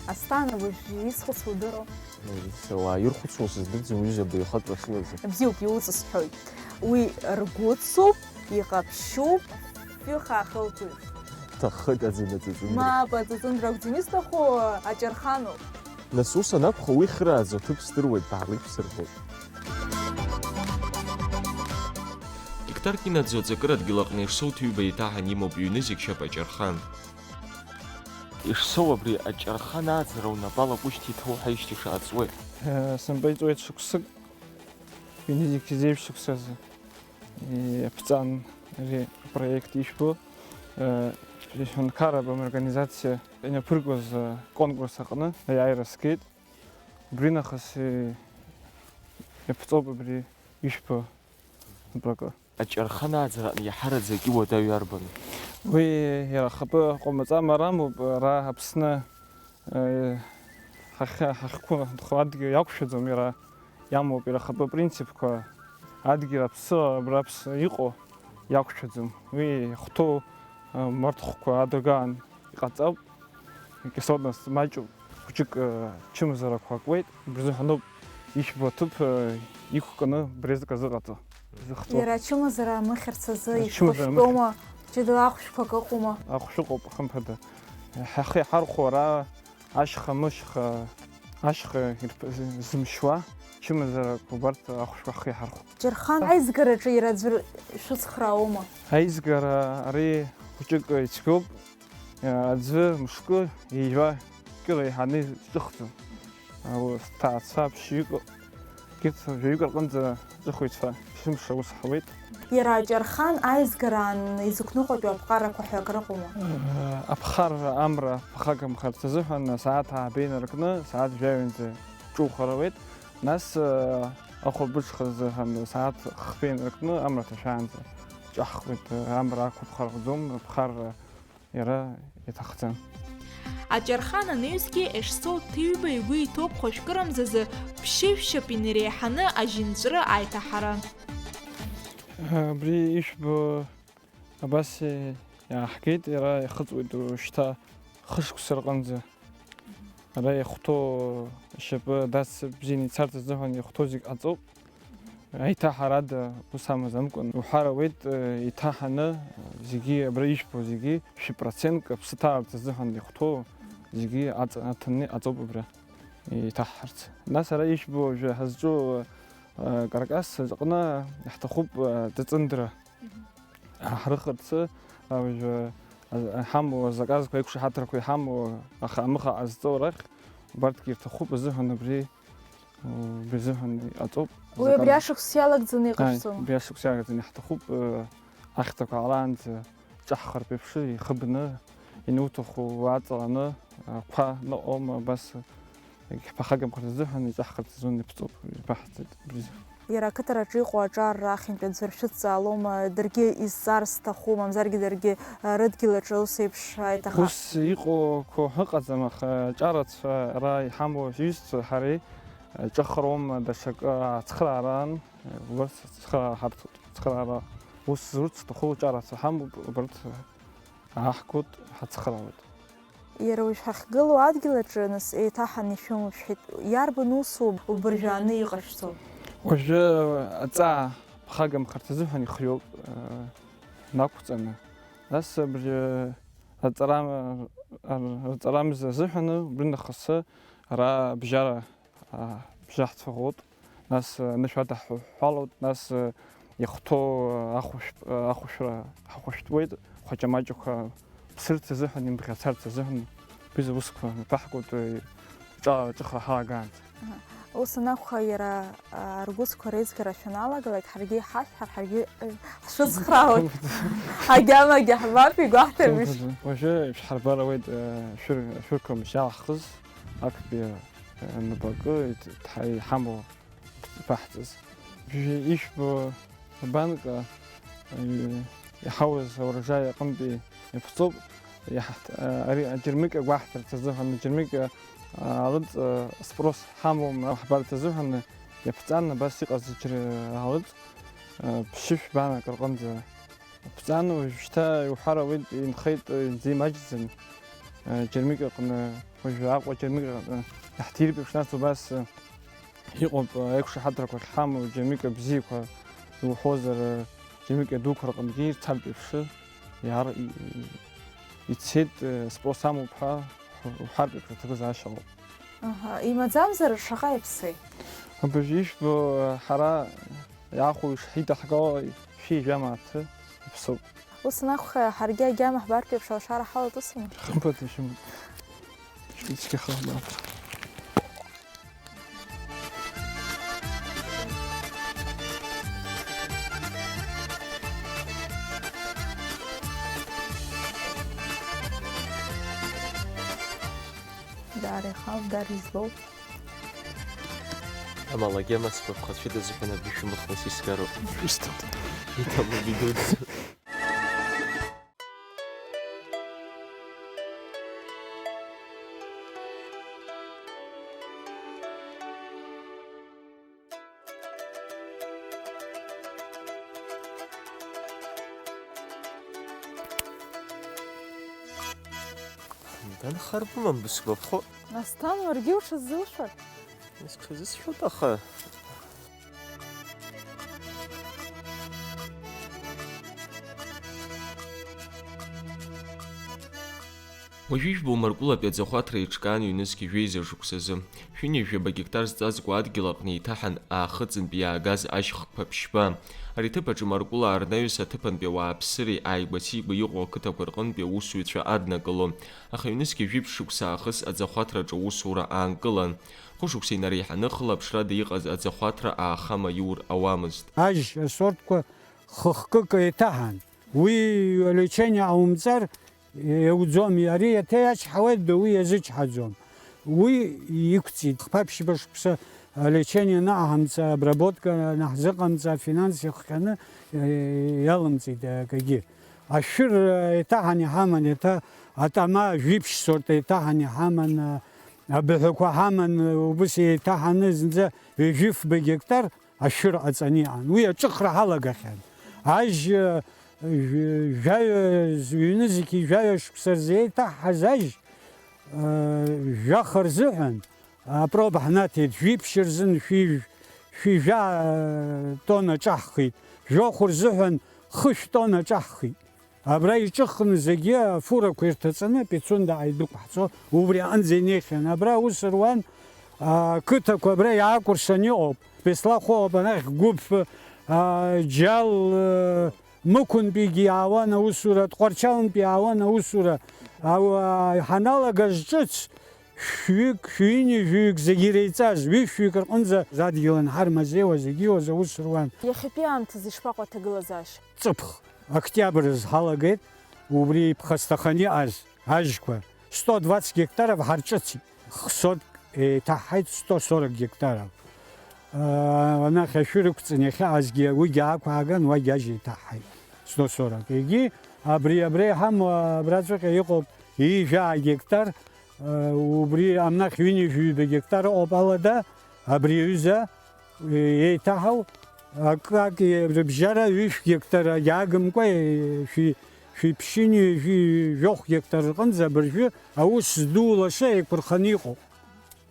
Асҭана, уажә исхәыцуа удыруоу? Ауаа ирхәыцуа сыздырӡом, уҩыза абаҩхатәра сылаӡам. Бзиоуп, иуҵысҳәоит. Уи ргәыцуп, иҟаԥшьуп, фҩык аахылҵуеит. Ҭаххеит аӡын аҵыҵындра. Мап, аҵыҵындра акәӡам исҭаху, аҷархануп. Нас ус анакәха, уи хырааӡо аҭыԥ здыруеит, баалеиԥсырбоит. Гектарк инаӡоу аҵакыра адгьыл аҟны Ишсоу Ҭыҩба еиҭаҳан имоуп ҩ-нызқь шьап аҷархан. Ишсоу абри аҷархан ааӡара унапала ҟәышьҭ иҭоу ҳаишьҭ ишааҵуеит. Сымпыҵуеит шықәсык, ҩ-нызқь зеижә шықәсазы. Иаԥҵан ари апроект ишәбо, э, Иҳәынҭқарратә организациа ианаԥыргоз, э, конкурс аҟны аиааира сгеит. Убри нахыс, э, иаԥҵоуп абри ишәбо напракы. Аҷархан ааӡараҟны иаҳараӡак иуадаҩу арбану? Уи иара ахатәы ҟамаҵама рамоуп, ара Аԥсны, э, ҳахьы-, ҳахьқәынхо адгьыл иақәшәаӡом, иара иамоуп иара ахатәы принципқәа, адгьыл аԥсы, абра аԥсы иҟоу иақәшәаӡом. Уи ихәҭоу, э, марҭхәқәа адагаан иҟаҵоуп. Кислотность маҷуп, хәыҷык, э, чымазарақәа акуеит, убри азыҳәаноуп ишәбо аҭыԥ, э, иқәкны брезк азыҟаҵо. Изыхҵо. Иара ачымазара амыхьарц азы Ачымазара ишәхәышәтәоума? Ҷыдала ахәшәқәак ыҟоума? Ахәшә ыҟоуп, хымԥада. Ҳахы иҳархәо ара ашьха-мышьха, ашьха ирп-, зымшьуа чымазарақәа убарҭ ахәшәқәа ҳхы иҳархәоит. Џьархан аизгараҿы иара аӡәыр шәыцхраауама? Аизгара ари хәыҷык ицәгьоуп. Аӡәы мышкы ҩажәа кьыла еиҳаны иҿыхӡом. Ҭаацәа ԥшьҩык, егьырҭ жәаҩык рҟынӡа ҿыхҩцәа ԥшьымш аус ҳауеит. Иара аҷархан аизгараан изықәныҟәатәу аԥҟарақәа ҳәа акрыҟоума? Аԥхарра амра ԥхагамхарц азыҳәан асааҭ ааба инаркны, сааҭ жәаҩанӡа ҿухар ауеит. Нас, ахәылбыҽха азыҳәан сааҭ хԥа инаркны амра ҭашәаанӡа ҿаҳхуеит. Амра ақәыԥхар ҟаӡом, аԥхарра иара иаҭахӡам. Аҷархан анаҩсгьы Ешсол Ҭыҩба игәы иҭоуп хәажәкырамзазы ԥшьышәшьап инареиҳаны ажьынҵәры аиҭаҳара. Абри ишәбо абас иааҳгеит, иара ихыҵуеит уажәшьҭа хышықәса рҟынӡа. Ара иахәҭоу ашьапы дац бзианы ицарц азыҳәан иахәҭоу зегь ҟаҵоуп. Аиҭаҳарада ус амазамкәан уҳәар ауеит, э, иҭаҳаны зегьы, абра ишәбо зегьы, шәи процентк аԥсы ҭаларц азыҳәан иахәҭоу зегьы аҵ-, аҭаны иҟаҵоуп абра иҭаҳҳарц. Нас ара ишәбо уажәы ҳазҿу, э, каркас аҟны иаҳҭахуп, э, ҵаҵындра. Ҳрыхырцы, уажәы, а, иҳамоу азаказқәа, аиқәшаҳаҭрақәа иҳамоу, аха амыха ҟазҵо рахь, убарҭгьы ирҭахуп азыҳәан абри, убри азыҳәан иҟаҵоуп. Уи абри заказ. Ашықәс иалагӡаны Ааи, иҟашәҵома? Убри ашықәс иалагӡаны иаҳҭахуп, э, ахьҭақәа аалаанӡа ҿаҳхартә еиԥш, ихыбны, иануҭаху уаҵаланы, ақәа ныҟәома, абас, Егьҳԥахагамхарц азыҳәан иҿаҳхырц азын иаԥҵоуп, ибаҳҵеит абри. Иара ақыҭараҿы иҟоу аҿар рахьынтә аӡәыр шәыдҵаалома, даргьы изҵаарц сҭаху, мамзаргьы даргьы, а, рыдгьыл аҿы ус еиԥш аиҭахар? Ус иҟоуқәоу ыҟаӡам, аха аҿарацәа ара иҳамоу иҩызцәа ҳареи, ҿыхроума, даҽакы ацхырааран, убарҭ ацхыраара ҳарҭоит. Ацхыраара ус зурц зҭаху аҿарацәа ҳамоуп, убарҭ ааҳгоит, ҳацхыраауеит. Иара уажә ҳахьгылоу адгьыл аҿы, нас, еиҭаҳаны ишәымоу шәҳәеит. Иарбан усу убыржәааны иҟашәҵо? Уажәы аҵаа ԥхагамхарц азыҳәан ихиоуп, э, нақәҵаны. Нас абри аҵара, аҵарамза азыҳәаны убри нахысы ара бжьара, а, бжьаҳцәаӷәоуп, нас, а, анышә адаҳҳәалоит, нас, а, иахәҭоу, а, ахәышә-, а, ахәышәра ҳахәышәтәуеит, хәаҷа-маҷақәа ԥсырц азыҳәан, имбӷьацарц азыҳәан, быза усқәа мҩаԥаҳгоит, а, ҿа-, ҿыхра ҳалагаанӡа. Аҳа. Ус анакәха, иара, а, ргәыцқәа реизгара шәаналагалак, ҳаргьы иҳашәҳәар, ҳаргьы, а, ҳшәыцхраауеит. Агьамагьы ҳбап, игәаҳҭарбеишь? Уажәы шәҳарбар ауеит, а, шәыр-, шәырқәа мышьала ҳхыз. Актәи, э, напакы иҭ-, иҭҳа-, иҳамоу иԥаҳҵаз. Ишәбо абанка, э, иҳауз аурожаи аҟынтәи иаԥҵоуп. Иаҳҭ-, э, ари аџьармыкьа гәаҳҭарц азыҳәан, аџьармыкьа, э, алыҵ, э, спрос ҳамоума ҳбарц азыҳәан иаԥҵан, абас иҟаз аџьар-, алыҵ, э, ԥшьышә банак рҟынӡа. Ԥҵан уажәшьҭа иуҳәар ауеит, инхеит, зеимаҷӡам, џьармыкьа аҟны, уажәы Аҟәа џьармыкьа аҟны иаҳҭиртә еиԥш, нас убас иҟоуп, аиқәшаҳаҭрақәа ахьҳамоу, џьармыкьа бзиақәа иуҳәозар, џьармыкьа дуқәа рҟынгьы ирцартә еиԥш, иаар-, и-, и-, ицеит, спрос амоуп ҳәа уҳәартә еиԥш аҭагылазаашьа ыҟоуп. Аҳа, имаӡамзар шаҟа иаԥсеи? Абыржәы ишәбо, ҳара иаахәо ишҳаиҭаҳгало шәи жәа мааҭы иаԥсоуп. Ус анакәха, ҳаргьы агьама ҳбартә еиԥш алшара ҳалатәысума? Хымԥада, ишәымоуп. Ицқьаха ҳбап. Иахьа Алдар излоу. Амала Гема сгәаԥхацәа дазыҳәан абри шәымхны сисгароуп. Шәысҭоит. Иҭабуп идуӡӡа. Данхарбымам бысгәаԥхо. Асҭан, уаргьы уҽазылшәар? Сҽазысшәоит, аха. Уажәы ижәбо Маркәылатәи аӡахәаҭра еиҿкаан ҩнызқь жәеиза шықәсазы. Шәи ҩажәаба гектар зҵазкуа адгьыл аҟны еиҭаҳан Аахыҵынтәи иаагаз ашьхқәа ԥшьба. Ари аҭыԥ аҿы Маркәылаа рнаҩс аҭыԥантәи ауааԥсыреи ааигәа-сигәа иҟоу ақыҭақәа рҟынтәи аусзуҩцәа аднакылон. Аха ҩнызқь жәиԥшь шықәса аахыс аӡахәаҭраҿы аусура аанкылан. Хәышықәса инареиҳаны хылаԥшрада иҟаз аӡахәаҭра ааха маиур ауамызт. Ажь асортқәа хы-хкык еиҭаҳан. Уи алечение ҟаумҵар иауӡом, ари иаҭа иачҳауеит, ду уи иазычҳаӡом. Уи иқәҵит, хԥа-ԥшьба шықәса алечение анаҟаҳамҵа, обработка анаҳзыҟамҵа, афинанс ихҟьаны, э, иалымҵит акгьы. Ашәыр, э, еиҭаҳан иҳаман, еиҭа атама жәиԥшь сорт еиҭаҳан иҳаман, э, абаҳәақәа ҳаман, э, убыс еиҭаҳаны зынӡа ҩажәифба гектар ашәыр ҟаҵаны иҟан. Уи аҿыхра ҳалагахьан. Ажь, э, жәа-, жәаҩа, ҩнызқьи жәаҩа шықәса рзы еиҭаҳҳаз ажь, э, жәаха рзыҳәан, апроба ҳнаҭеит, жәиԥшь рзын шәи-, шәи жәа, э, тонна ҿаҳхит, жәохә рзыҳәан хышә тонна ҿаҳхит. Абра иҿыхны зегьы афурақәа ирҭаҵаны Пицундаҟа идәықәҳҵо, убри аҟынӡа инеихьан. Абра аус руан, ақыҭақәа абра иаакәыршан иҟоуп. Беслахә ыҟоуп, анахь Гәыԥ, а, Џьал, э, Мықәынтәигьы иаауан аусура, Тҟәарчалнтәи иаауан аусура. Ау-, а, ҳаналагаз ҿыц, шәҩык, шәҩыни жәаҩык зегьы иреиҵаз, ҩышәҩык рҟынӡа задгьыл анҳармазеиуа зегьы иуаз аус руан. Иахьатәи аамҭазы ишԥаҟоу аҭагылазаашьа? Ҵыԥх, октиабр азы ҳалагеит, убри иԥхасҭаханы иҟаз ажьқәа, сто двадцать гектаров ҳарҿыцит. Хсотк еиҭаҳҳаит, сто сорок гектаров. Анахь ашәыр ықәҵаны иахьаазгьы уигьы аақәааган, уагьы ажь еиҭаҳҳаит, сто сорок. Егьи абри, абра иҳамоу, абраҵәҟьа иҟоуп ҩажәа гектар, убри анахь ҩынҩажәаҩба гектар ыҟоуп алада, абри аҩыза еиҭаҳау, акы, акы рыбжьара ҩышә гектар иаагымкәа, шәи-, шәиԥшьыни жәи-, жәохә гектар рҟынӡа абыржәы аус зду лаша еиқәырханы иҟоуп.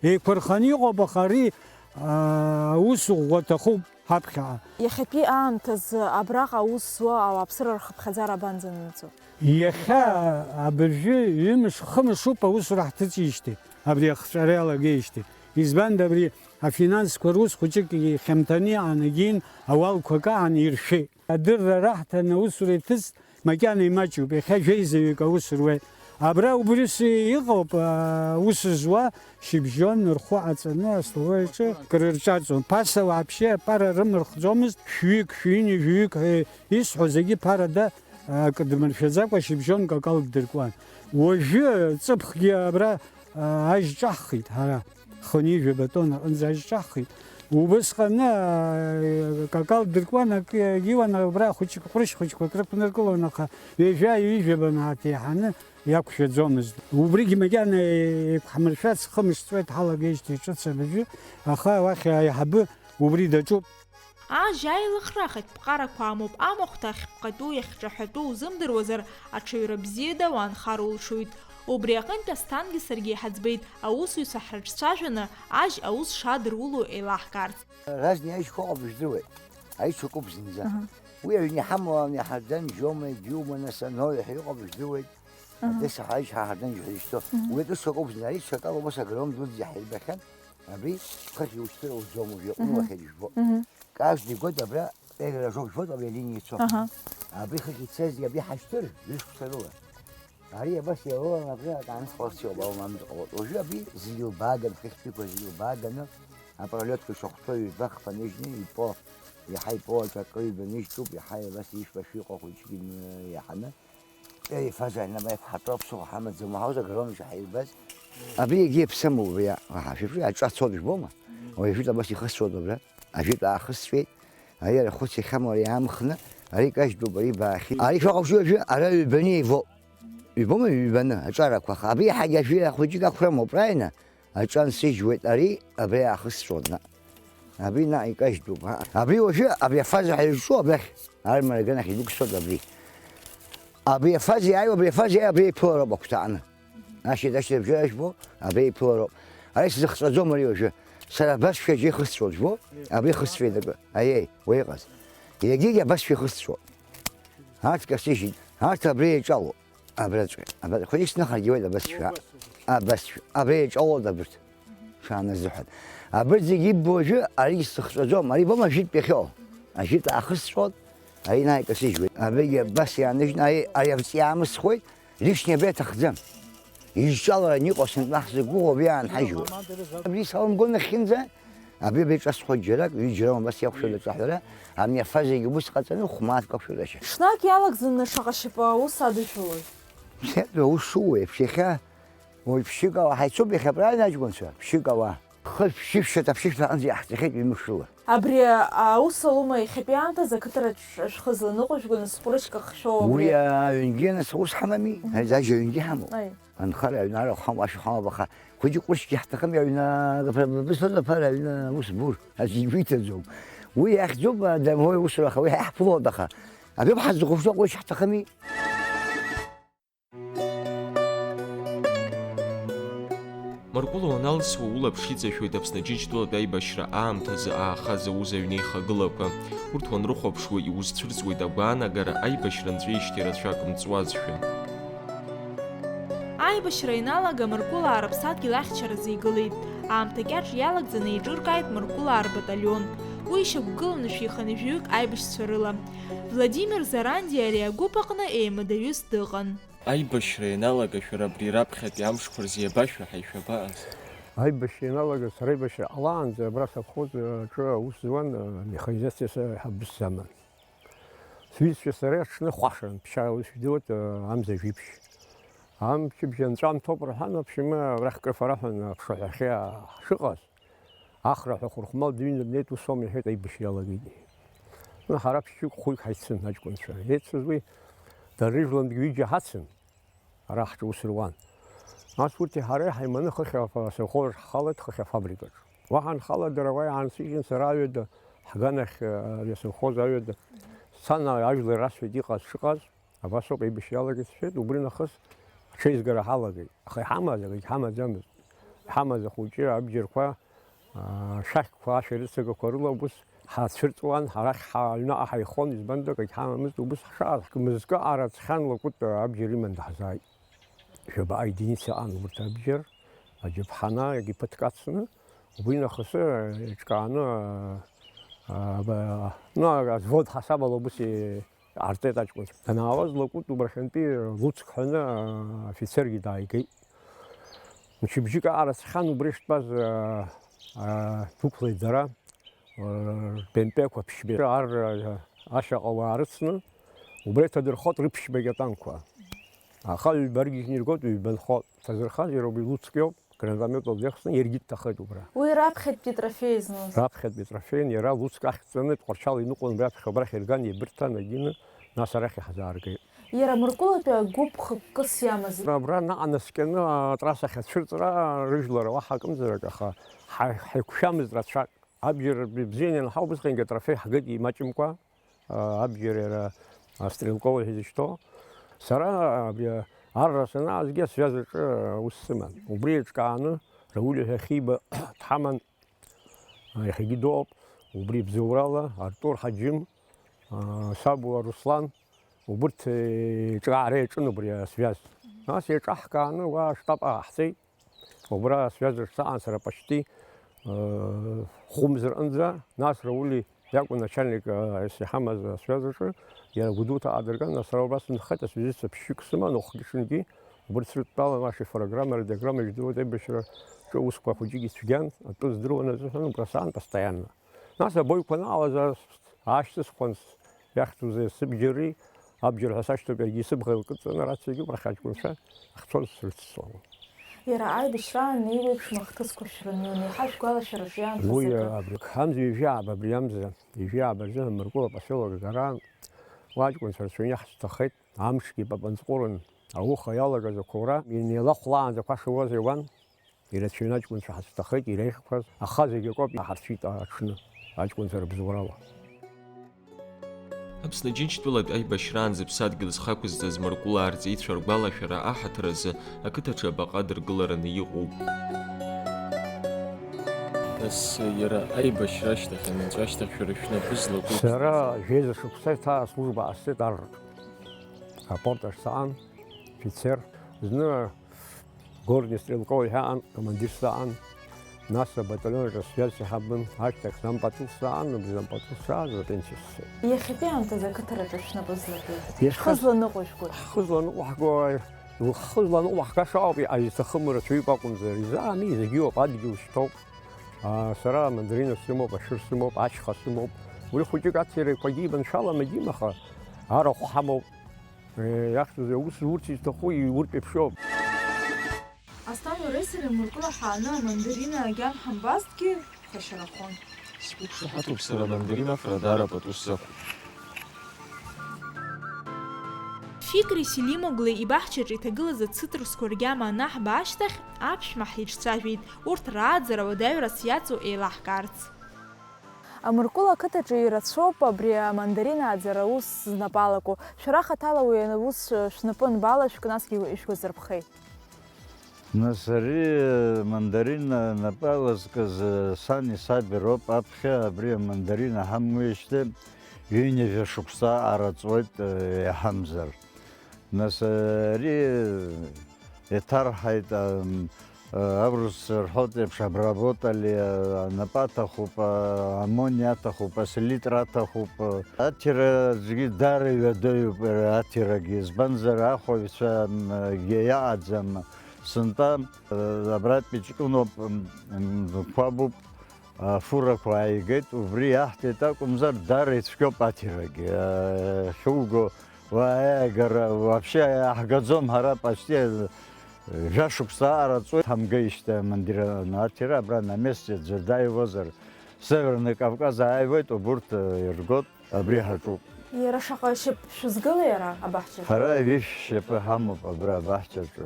Еиқәырханы иҟоуп, аха ари, аа, аус ӷәӷәа аҭахуп ҳаԥхьаҟа. Иахьатәи аамҭазы абраҟа аус зуа ауааԥсыра рхыԥхьаӡара абанӡананаҵо? Иахьа абыржәы ҩымш, хымш ауп аусура ҳҭыҵижьҭеи, абри ахҵәара иалагеижьҭеи. Избанда абри афинансқәа рус хәыҷык ихьамҭаны иаанагеин, ауалқәа каан иршәеит. Адырра раҳҭан аусура иҭыҵт, макьана имаҷуп, иахьа жәеизаҩык аус руеит. Абра убрис иҟоуп, а, аус зуа, шьыбжьон рхәы аҵаны астолоиаҿы крырҿаҵон. Ԥаса вообще аԥара рымырхӡомызт, шәҩык, шәҩыни жәаҩык ҳәа исҳәо зегьы ԥарада, а, акы дмыршәаӡакәа шьыбжьонк акалк дыркуан. Уажәы ҵыԥхгьы абра, а, ажь ҿаҳхит ҳара. Хынҩажәа батон аҟынӡа ажь ҿаҳхит. Убысҟаны, аа, какал дыркуан, акы иуан, убра хәыҷык, ҟәрышь хәыҷқәак рықәнаргылон, аха ҩажәа, ҩажәаба мааҭ еиҳаны иақәшәаӡомызт. Убригьы макьана еиқәҳмыршәац, хымш ҵуеит ҳалагеижьҭеи ҿыц абыржәы, аха уахь аиҳабы убри даҿуп. Ажь аилыхра ахатә ԥҟарақәа амоуп, амахәҭа ахьԥҟатәу, иахьҿаҳәатәу узымдыруазар, аҽаҩра бзиада уаанхар улшоит. Убри аҟынтә Асҭангьы саргьы иҳаӡбеит, аусзуҩцәа ҳрыҿцәажәаны, ажь аус шадыруло еилаҳкаарц. Разные ажьқәа ыҟоуп, ижәдыруеит. Ари ҽакуп зынӡа. Аҳа. Уи аҩны иҳамоу ани ҳардан џьома, џьума, нас, анои ҳәа иҟоуп, ижәдыруеит. Аҳа. Адес аҳәа ажь ҳа ҳардан ижәҳәа изышьҭоу. Мгм. Уи атәы ҽакуп зынӡа. Ари ҽакала убас агроном дуӡӡа ҳаибахьан. Абри хыхь иушьҭыр ауӡом, уажә иаҟәыну Мгм. ахьеиқәшәбо. Мгм. Каждый год абра пеглажок жәбоит, абри алиниа ицо. Аҳа. Абри хыхь ицазгьы абри ҳашьҭыр, ҩышықәса рыла. Ари абас иалоуан абра акаамеҭ ҟаларц иҟоуп, ала мамзар ҟалоит. Уажәы абри зегьы илбааган, хыхьтәиқәа зегьы илбааганы, апролиотқәа ишахәҭоу ҩба хԥа ныжьны, ипо, иаҳа ипо аҿакы ҩба ныжьтәуп, иаҳа абас ишәпа шәиҟәа хәыҷгьы н-, иаҳаны. Ери фаза ҳнапы иқәҳарҭәо аԥсыхәа ҳамаӡам, уаҳауазар, агрономцәа ҳаирбаз, Абри егьи иаԥсамоуп, иа-, аҳа, шәыԥши, аҿа цоит, жәбома? Уажәы абас ихысҵәоит абра, ажәытә аахысҵәеит, ари арахәыц иахьамоу ари аамхны, ари кажьтәуп, ари баахьеит. Ари шәаҟа уажәы, ара ҩбаны еивоуп. Ҩбома, ҩбаны, аҿарақәа, аха абри иаҳагьы ажәи ахәыҷык ақәрамоуп, правильно? Аҿа нсыжьуеит, ари абри аахысҵәоит, наҟ. Абри наҟ икажьтәуп, а? Абри уажәы, абри афаза ҳәа ирҿу абрахь, армара аганахь идәықәсҵоит абри. Абри афаза иааиуа, абри афаза иааиуа, абри иԥылароуп агәҭаҟны. Ашьҭахь, ашьҭахь бжьара жәбо, абри иԥылароуп. Ара исзыхҵәаӡом ари уажәы. Сара абасшәа џьа ихысҵәо, жәбо? Абри ихысҵәеит акы. Аиеи, уа иҟаз. Егьигьы абасшәа ихысҵәо. Арҭ касыжьит. Арҭ абри еиҿалоуп. Абраҵәҟьа. Абраҵәҟьа. Хәыҷык снахаргьы уеит абасшәа. Абасшәа. Абри еиҿалоуп абырҭ. Шааназыҳәан. Абырҭ зегьы иббо уажәы, ари сыхҵәаӡом. Ари бома ажәытә иахьоу. Ажәытә аахысҵәоит. Ари наикасыжьуеит. Абригьы абас иааныжьны, ари, ари авҵ иаамысхуеит. Лишние абри аҭахӡам. Изҿалараны иҟоу сынтәа ҳзықәгәыӷуа абри аанҳажьуеит. Абри салымго нахьхьынӡа, абри абри ҿасхәа џьарак, ҩыџьара абас иақәшәоит аҿаҳәара, абни афазагьы убыс ҟаҵаны хә-мааҭк ақәшәоит ашьа. Ҽнак иалагӡаны шаҟа шьапы аус адушәалои? Бзиа аус шууеиԥш, иахьа уаҩ ԥшьыкала ҳаицуп, иахьа правильно аҷкәынцәа? Ԥшьыкала. Хышә, ԥшьышәшьа, ԥшьышәшьа аҟынӡа иаҳҵахьеит ҩымш рыла. Абри аус алоума иахьатәи аамҭазы ақыҭараҿ ашәхы зланыҟәыжәгоны сҟәрышька хшәоу абри? Уи аҩнгьы нас аус ҳамами? Мгм. Ари зажьа аҩнгьы ҳамоуп. Аи. Анхара аҩны арахә ҳамоуп, ашәа ҳамоуп, аха хәыҷык ҟәрышьгьы ҳҭахым, иаҩны, бысҭоуп, аԥара аҩны аус бур, аӡәы игәы иҭаӡом. Уи иахьӡуп, домовой усура, аха уи ҳаиҳа ҳԥылоит, аха абри ҳазыхәаԥшуа ҟәрышь ҳҭахыми? Маркәыла уаналсуа улаԥш иҵашәоит Аԥсны Џьынџьтәылатә аибашьра аамҭазы аахаз ауз аҩнеихагылақәа. Урҭ уанрыхәаԥшуа, иузцәырҵуеит агәаанагара аибашьра нҵәеижьҭеи рацәак мҵуазшәа. Аибашьра ианалага Маркәылаа рыԥсадгьыл ахьчаразы игылеит. Аамҭа кьаҿ иалагӡаны еиҿыркааит Маркәылаа рбаталион. Уи ишьақәгыланы шәиханы жәаҩык аибашьцәа рыла. Владимир Зарандиа ари агәыԥ аҟны еимадаҩыс дыҟан. Аибашьра ианалага шәара абри раԥхьатәи амшқәа рзы иабашәаҳаи, шәабаҟаз? Аибашьра ианалага, сара аибашьра ҟалаанӡа абра асовхоз аҿы аус зуан, а, механизациа саҳабыс заман. Сҩызцәа сареи аҽны хәашан, ԥшьаала ус идыруеит, а, амза жәиԥшь. Амчыбжь анҵәамҭоуп рҳәан, аԥшьма абрахь крыфараҳәан аԥшаҳәахьы ҳшыҟаз. Ахра ҳәа хәырхәмал дыҩны днеит, ус аума иҳәеит, аибашьра иалагеит. Ну, ҳара ԥшьҩык-хәҩык ҳаицын аҷкәынцәа. Еицыз уи дара рыжәлантәгьы ҩыџьа ҳацын, ара ҳҿы ус руан. Нас урҭи ҳареи ҳаиманы хыхь афа-, асовхоз ҳхалеит, хыхь афабрикаҿ. Уа ҳанхала дара уа иаансыжьын, сара аҩада ҳганахь, ари асовхоз аҩада сцан, ажәлар расҳәеит иҟаз шыҟаз. Абас ауп, аибашьра иалагеит сҳәеит, убри нахыс аҽеизгара ҳалагеит. Аха иҳамаз акгьы ҳамаӡамызт. Иҳамаз ахәыҷы абџьарқәа, аа, шәахьқәа, ашәарыцагақәа рыла убыс ҳацәырҵуан, ҳарахь ҳа-, аҩныҟа ҳаихон, избанда акгьы ҳамамызт, убыс ҳшааз, ҳмызкы аараӡхьан, Лакәытә абџьар иман даҳзааит. Жәаба аединица аҟан убарҭ абџьар, аџьаԥҳана, егьи ԥыҭк ацны, убри нахысы еиҿкааны, аа, аа, ба-, ну, азвод ҳасабала убыс и-, Ҟарҵеит аҷкәынцәа. Данаауаз Лакәытә убархьынтәи Луцк ҳәаны афицергьы дааигеит. Мчыбжьык аҟара ҵхьан убри шҭтәаз, а, а, дәықәлеит дара, а, рбемпеқәа ԥшьба ар, а, ашьаҟа уаа рыцны, убра иҭадырхот рыԥшьбагьы атанкқәа. Аха ҩба ргьежьны иргот, ҩба нхот. Ҭазырхаз иара убри Луцк иоуп. Гранатометла дҩахсны иаргьы дҭахеит убра. Уи раԥхьатәи трофеи змоуз. Раԥхьатәи трофеин иара Луцк ахь дҵаны, Тҟәарчал иныҟәон, раԥхьа убрахь ирган, еибырҭан, агьины, нас арахь иаҳзааргеит. Иара Мыркәылатәи агәыԥ хықәкыс иамазеи? Абра наҟ наскьаны атрасса ахь ацәырҵра, рыжәлар уаҳа акымзарак, аха ҳа-, ҳаиқәшәамызт рацәак. Абџьар бзианы ианҳау, убысҟангьы атрофеи ҳгеит имаҷымкәа. А, абџьар иара, а, стрелковый ҳәа изышьҭоу. Сара, а, абри, а, арра санаазгьы асвязь аҿы, а, аус сыман. Убри еиҿкааны Рауль ҳәа Хиба дҳаман, а, иахьагьы дыҟоуп, убри бзоурала, Артур Ҳаџьым, а, Сабуа Руслан, убырҭ, е, еиҿкаара иаҿын убри асвязь. Нас еиҿаҳкааны уа аштаб ҟаҳҵеит. Убра асвязь аҿы саҟан сара почти, э, хәымз рҟынӡа, нас Рауль иакәын начальник, э, ес иҳамаз асвязь аҿы, иара Гәдоуҭа аадырган, нас сара убра сынхеит, асвязистцәа ԥшьҩык сыман, уахгьы-ҽынгьы, убырҭ срыдтәалан, ашифрограмма, радиограмма ижәдыруеит, аибашьра ҿы усқәа хәыҷык ицәгьан, атәы здыруан азыҳәан, убра саан постоянно. Нас абоиқәа анаҟалаз, ас-, аашьҭысхуан, с-, иахьӡузеи сыбџьари, абџьар ҳәа сашьҭоуп, иаргьы исыбӷа еилкыдҵаны, арациагьы убрахь аҷкәынцәа ахьцоз срыццон. Иара аибашьраан еиуеиԥшым ахҭысқәа шәрымҩын, еиҳа шәгәалашәараҿы иаанхаз Уи акы? Абри амза ҩажәи ааба, абри амза ҩажәи ааба рзы Мыркәыла поселок агараан уа аҷкәынцәа рацәаҩны ҳцәҭахеит, амшгьы папанҵҟәырын, ауха иалагаз ақәаура инеилахәлаанӡа қәа шауаз иауан, ирацәаҩны аҷкәынцәа ҳацәҭахеит, иреиӷьқәаз, аха зегь акоуп иаҳарцәит аҽны, аҷкәынцәа рыбзоурала. Аԥсны Џьынџьтәылатә аибашьраан зыԥсадгьыл зхақәызҵаз Мыркәылаа рҵеицәа ргәалашәара аҳаҭыр азы ақыҭаҿы абаҟа дыргылараны иҟоуп. Нас иара аибашьра ашьҭахь, анынҵәа ашьҭахь шәара шәнапы злаку Сара жәеиза шықәса иҭаа служба ҟасҵеит арратә. Апорт ахь саан, офицер. Зны гордни стрелкови ҳәа аан, командир саан. Нас абаталион аҿы связь саҳабын, ашьҭахь зампотыл саан, абри зампотыл сааз апенсиа сцеит. Иахьатәи аамҭазы ақыҭараҿы шәнапы злаку? Иахьа- Шәхы зланыҟәышәкуа? Ҳхы зланыҟәаҳго, ҳхы зланыҟәаҳгаша ауп, изҭахым рацәаҩуп акәымзар, изаами, зегьы ыҟоуп, адгьыл шьҭоуп. Аа, сара амандарина сымоуп, ашәыр сымоуп, ашьха сымоуп. Уи хәыҷык аҭира еиқәагьы иманшәалам, егьим, аха арахә ҳамоуп. Иахьӡыз аус зурц изҭаху иуртә еиԥшоуп. Асҭамҩа реи сареи Мыркәыла ҳааны амандарина агьама ҳамбазҭгьы, ԥхашьарахон. Сгәы қәшаҳаҭуп сара, амандарина афара даара пату сзақәуп. Фикри Селимоглы ибаҳчаҿы иҭагылаз ацитрусқәа ргьама анаҳба ашьҭахь, аԥшәма ҳиҿцәажәеит, урҭ рааӡара уадаҩрас иаҵоу еилаҳкаарц. Амыркәыла ақыҭаҿы ирацәоуп абри амандарина ааӡара аус знапы алаку. Шәара хаҭала уи аус шәнапы анбалашәк, насгьы ишәгәазырԥхеи? Нас ари мандарина напы алазкыз сани саби роуп. Аԥхьа абри амандарина ҳамуижьҭеи ҩынҩажәа шықәса араҵуеит, иаҳамзар. Нас ари иҭарҳаит, ам, а, аурысцәа рҳәоит еиԥш, обработали, а, анапы аҭахуп, а, аммониа аҭахуп, аселитра аҭахуп. Аҭира аӡәгьы даара иуадаҩуп, аҭирагьы, избанзар, ахәаҩцәа, м, гьы иаҟаӡам. Сынтәа, а, абратәи ҷкәыноуп, м, м, қәабуп. Афурақәа ааигеит, убри иаҳҭеит акәымзар, даара ицәгьоуп аҭирагьы. Ахьуго, уа аиаагара вообще иаҳгаӡом, ҳара почти жәа шықәса аҟара ҵуеит, ҳамгеижьҭеи амандарина аҭира, абра на месте аӡәыр дааиуазар, Северный Кавказ ааиуеит, убурҭ иргоит, абри ҳаҿуп. Иара шаҟа шьап шәызгылеи ара абаҳчаҿы? Ҳара ҩышә шьапы ҳамоуп абра абаҳчаҿы.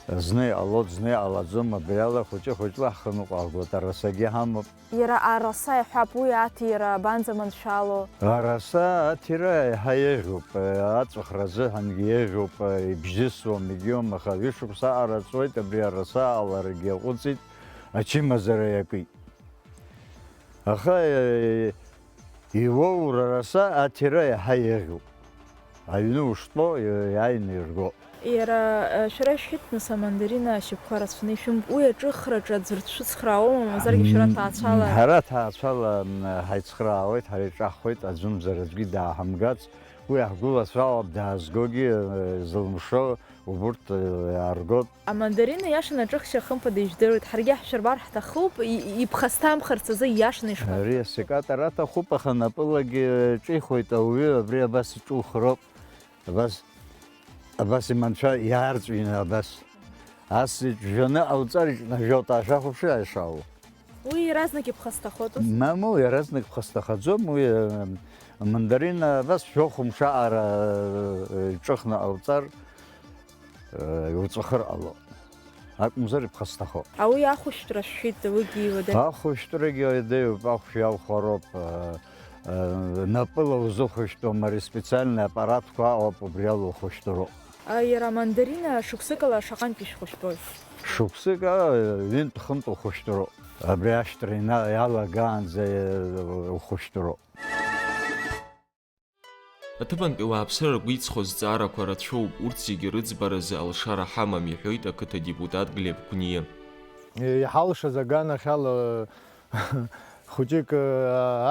Зны иҟалоит, зны иҟалаӡом, абри ала хәыҷы-хәыҷла ҳхы ныҟәҳгоит, арасагьы ҳамоуп. Иара араса иҳәап, уи аҭира абанӡаманшәало? Араса аҭира еиҳа еиӷьуп, аҵәахра азыҳәангьы еиӷьуп, ибжьысуам, егьиуам, аха ҩышықәса аҟара ҵуеит, абри араса аҟаларагьы иаҟәыҵит, ачымазара иакит. Аха, е, иуоур араса аҭира иаҳа еиӷьуп. Аҩны уштәо, е, иааины ирго. Иара, э, шәара ишәҳәеит, нас, амандарина ашьапқәа рацәаны ишәымоуп. Уи аҿыхраҿы аӡәыр дшәыцхраауама, мамзаргьы шәара М, ҭаацәала? Ҳара ҭаацәала, м, ҳаицхраауеит, ҳара иҿаҳхуеит, аӡәымзар аӡәгьы дааҳамгац. Уи ҳгәылацәа ауп даазгогьы, э, зылмшо убурҭ, э, иааргоит. Амандарина иашаны аҿыхшьа хымԥада ижәдыруеит, ҳаргьы ҳшәырбар ҳҭахуп, и-, иԥхасҭамхарц азы иашаны ишԥа- Ари асекатор аҭахуп, аха напылагьы ҿихуеит ауаҩы, абри абас иҿухроуп. Абас, абас иманшәа иаарҵәины абас. Ас иҿжәаны ауҵар иҿнажәоит, ашәахәаԥши ишаау. Уи иаразнак иԥхасҭахоит ус? Мамоу, иаразнак ԥхасҭахаӡом, уи, э, амандарина абас жәохә мшаҟара, э, иҿыхны ауҵар, э, иуҵәахыр ҟало. Акәымзар иԥхасҭахо. Ауи ахәышәтәра шәшәит, уигьы иуадаҩуп. Ахәышәтәрагьы иуадаҩуп, ахәшә иалхәароуп, э, э, напыла узыхәышәтәуам, ари специальный аппаратқәа аҟоуп, убри ала ухәышәтәроуп. А, иара амандарина шықәсыкала шаҟантә ишәхәышәтәои? Шықәсык, а, ҩынтә-хынтә ухәышәтәроуп. Абри ашәҭра ина-, иалагаанӡа, э, ухәышәтәроуп. Аҭыԥантәи ауааԥсыра ргәы иҵхо зҵаарақәа рацәоуп, урҭ зегьы рыӡбаразы алшара ҳамам, иҳәоит ақыҭа адепутат Глеб Кәниа. Иҳалшаз аганахьала хәыҷык, а,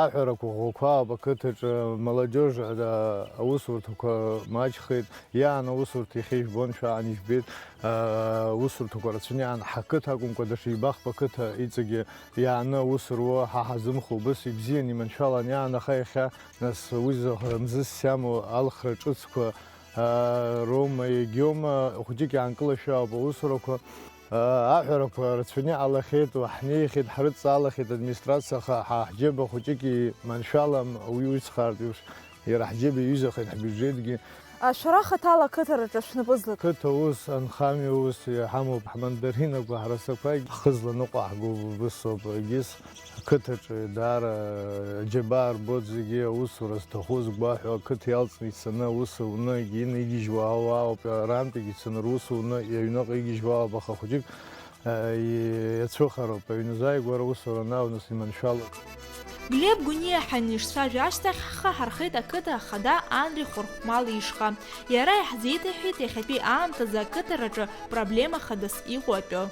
аҳәарақәа ӷәӷәақәа ауп ақыҭаҿы, молодежь, а, аусурҭақәа маҷхеит, иаан аусурҭа иахьа ижәбон, шәаан ижәбеит, а, аусурҭақәа рацәаны иаан ҳақыҭа акәымкәа, даҽа ҩбахԥа қыҭа иҵегьы иааны аус руа, ҳа ҳазымхо убыс ибзиан, иманшәалан иаан, аха иахьа Нас уи зыхра мзызс иамоу алхра ҿыцқәа, аа, роума, егьиоума, хәыҷык иаанкылашәа ауп аусурақәа. Аҳәарақәа рацәаны иҟалахьеит, ҳнеихьеит, ҳрыдҵаалахьеит администрациа, аха ҳа ҳџьыба хәыҷык иманшәалам, уи уцхраартә еиԥш, иара ҳџьыба иҩызахеит ҳбиуџьетгьы. Шәара хаҭала ақыҭараҿы шәнапы злак? Қыҭа ус, анхамҩа ус иҳамоуп, ҳмандаринақәа, ҳрасақәагь ҳхы зланыҟәаҳго убысоуп, егьыс. Ақыҭаҿы даара аџьабаа рбоит зегьы, аусура зҭаху згәаҳәо, ақыҭа иалҵны ицаны аус ауны, егьины игьежьуа ауаауп, арантәигьы ицаны рус ауны, аҩныҟа игьежьуа ауп, аха хәыҷык, а, и-, иацәыхароуп, аҩны зааигәара аусура анааныс иманшәалоуп. Глеб Гәыниа ҳанишцәажәа ашьҭахь, ҳхы ҳархеит ақыҭа ахада Анри Хәырхәмал ишҟа. Иара иаҳзеиҭаҳәеит иахьатәи аамҭазы ақыҭараҿы проблема хадас иҟоу атәы.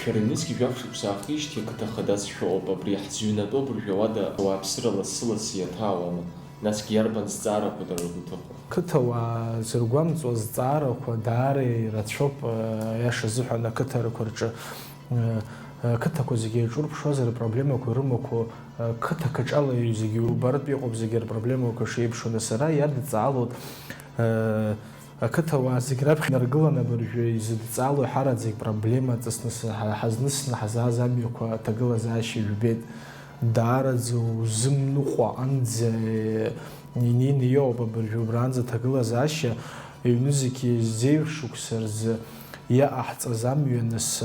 Шәара ҩнызқь жәаф шықәса аахижьҭеи ақыҭа хадас шәыҟоуп, абри ҳзыҩнатәоу абыржәы ауада ауааԥсыра лассы-лассы иаҭаауама? Насгьы иарбан зҵаарақәа дара ргәы иҭыхо? Қыҭауаа зыргәамҵуа зҵаарақәа даара ирацәоуп, аиаша азыҳәан ақыҭарақәа рҿы, ақыҭақәа зегьы еиҿурԥшуазар, апроблемақәа рымақәоу, қыҭа каҿала зегьы убаратәы иҟоуп, зегьы рпроблемақәа шеиԥшу, нас ара иадҵаалоит, Ақыҭауаа зегь раԥхьа инаргыланы абыржәы изыдҵаало ҳараӡак проблема ҵысны ҳа-, ҳазнысны ҳазааз амҩақәа аҭагылазаашьа жәбеит. Даараӡа узымныҟәа анӡа инеины иоуп абыржәы убранӡа аҭагылазаашьа, ҩнызқьи зеижә шықәса рзы иаҟаҳҵаз амҩа нас,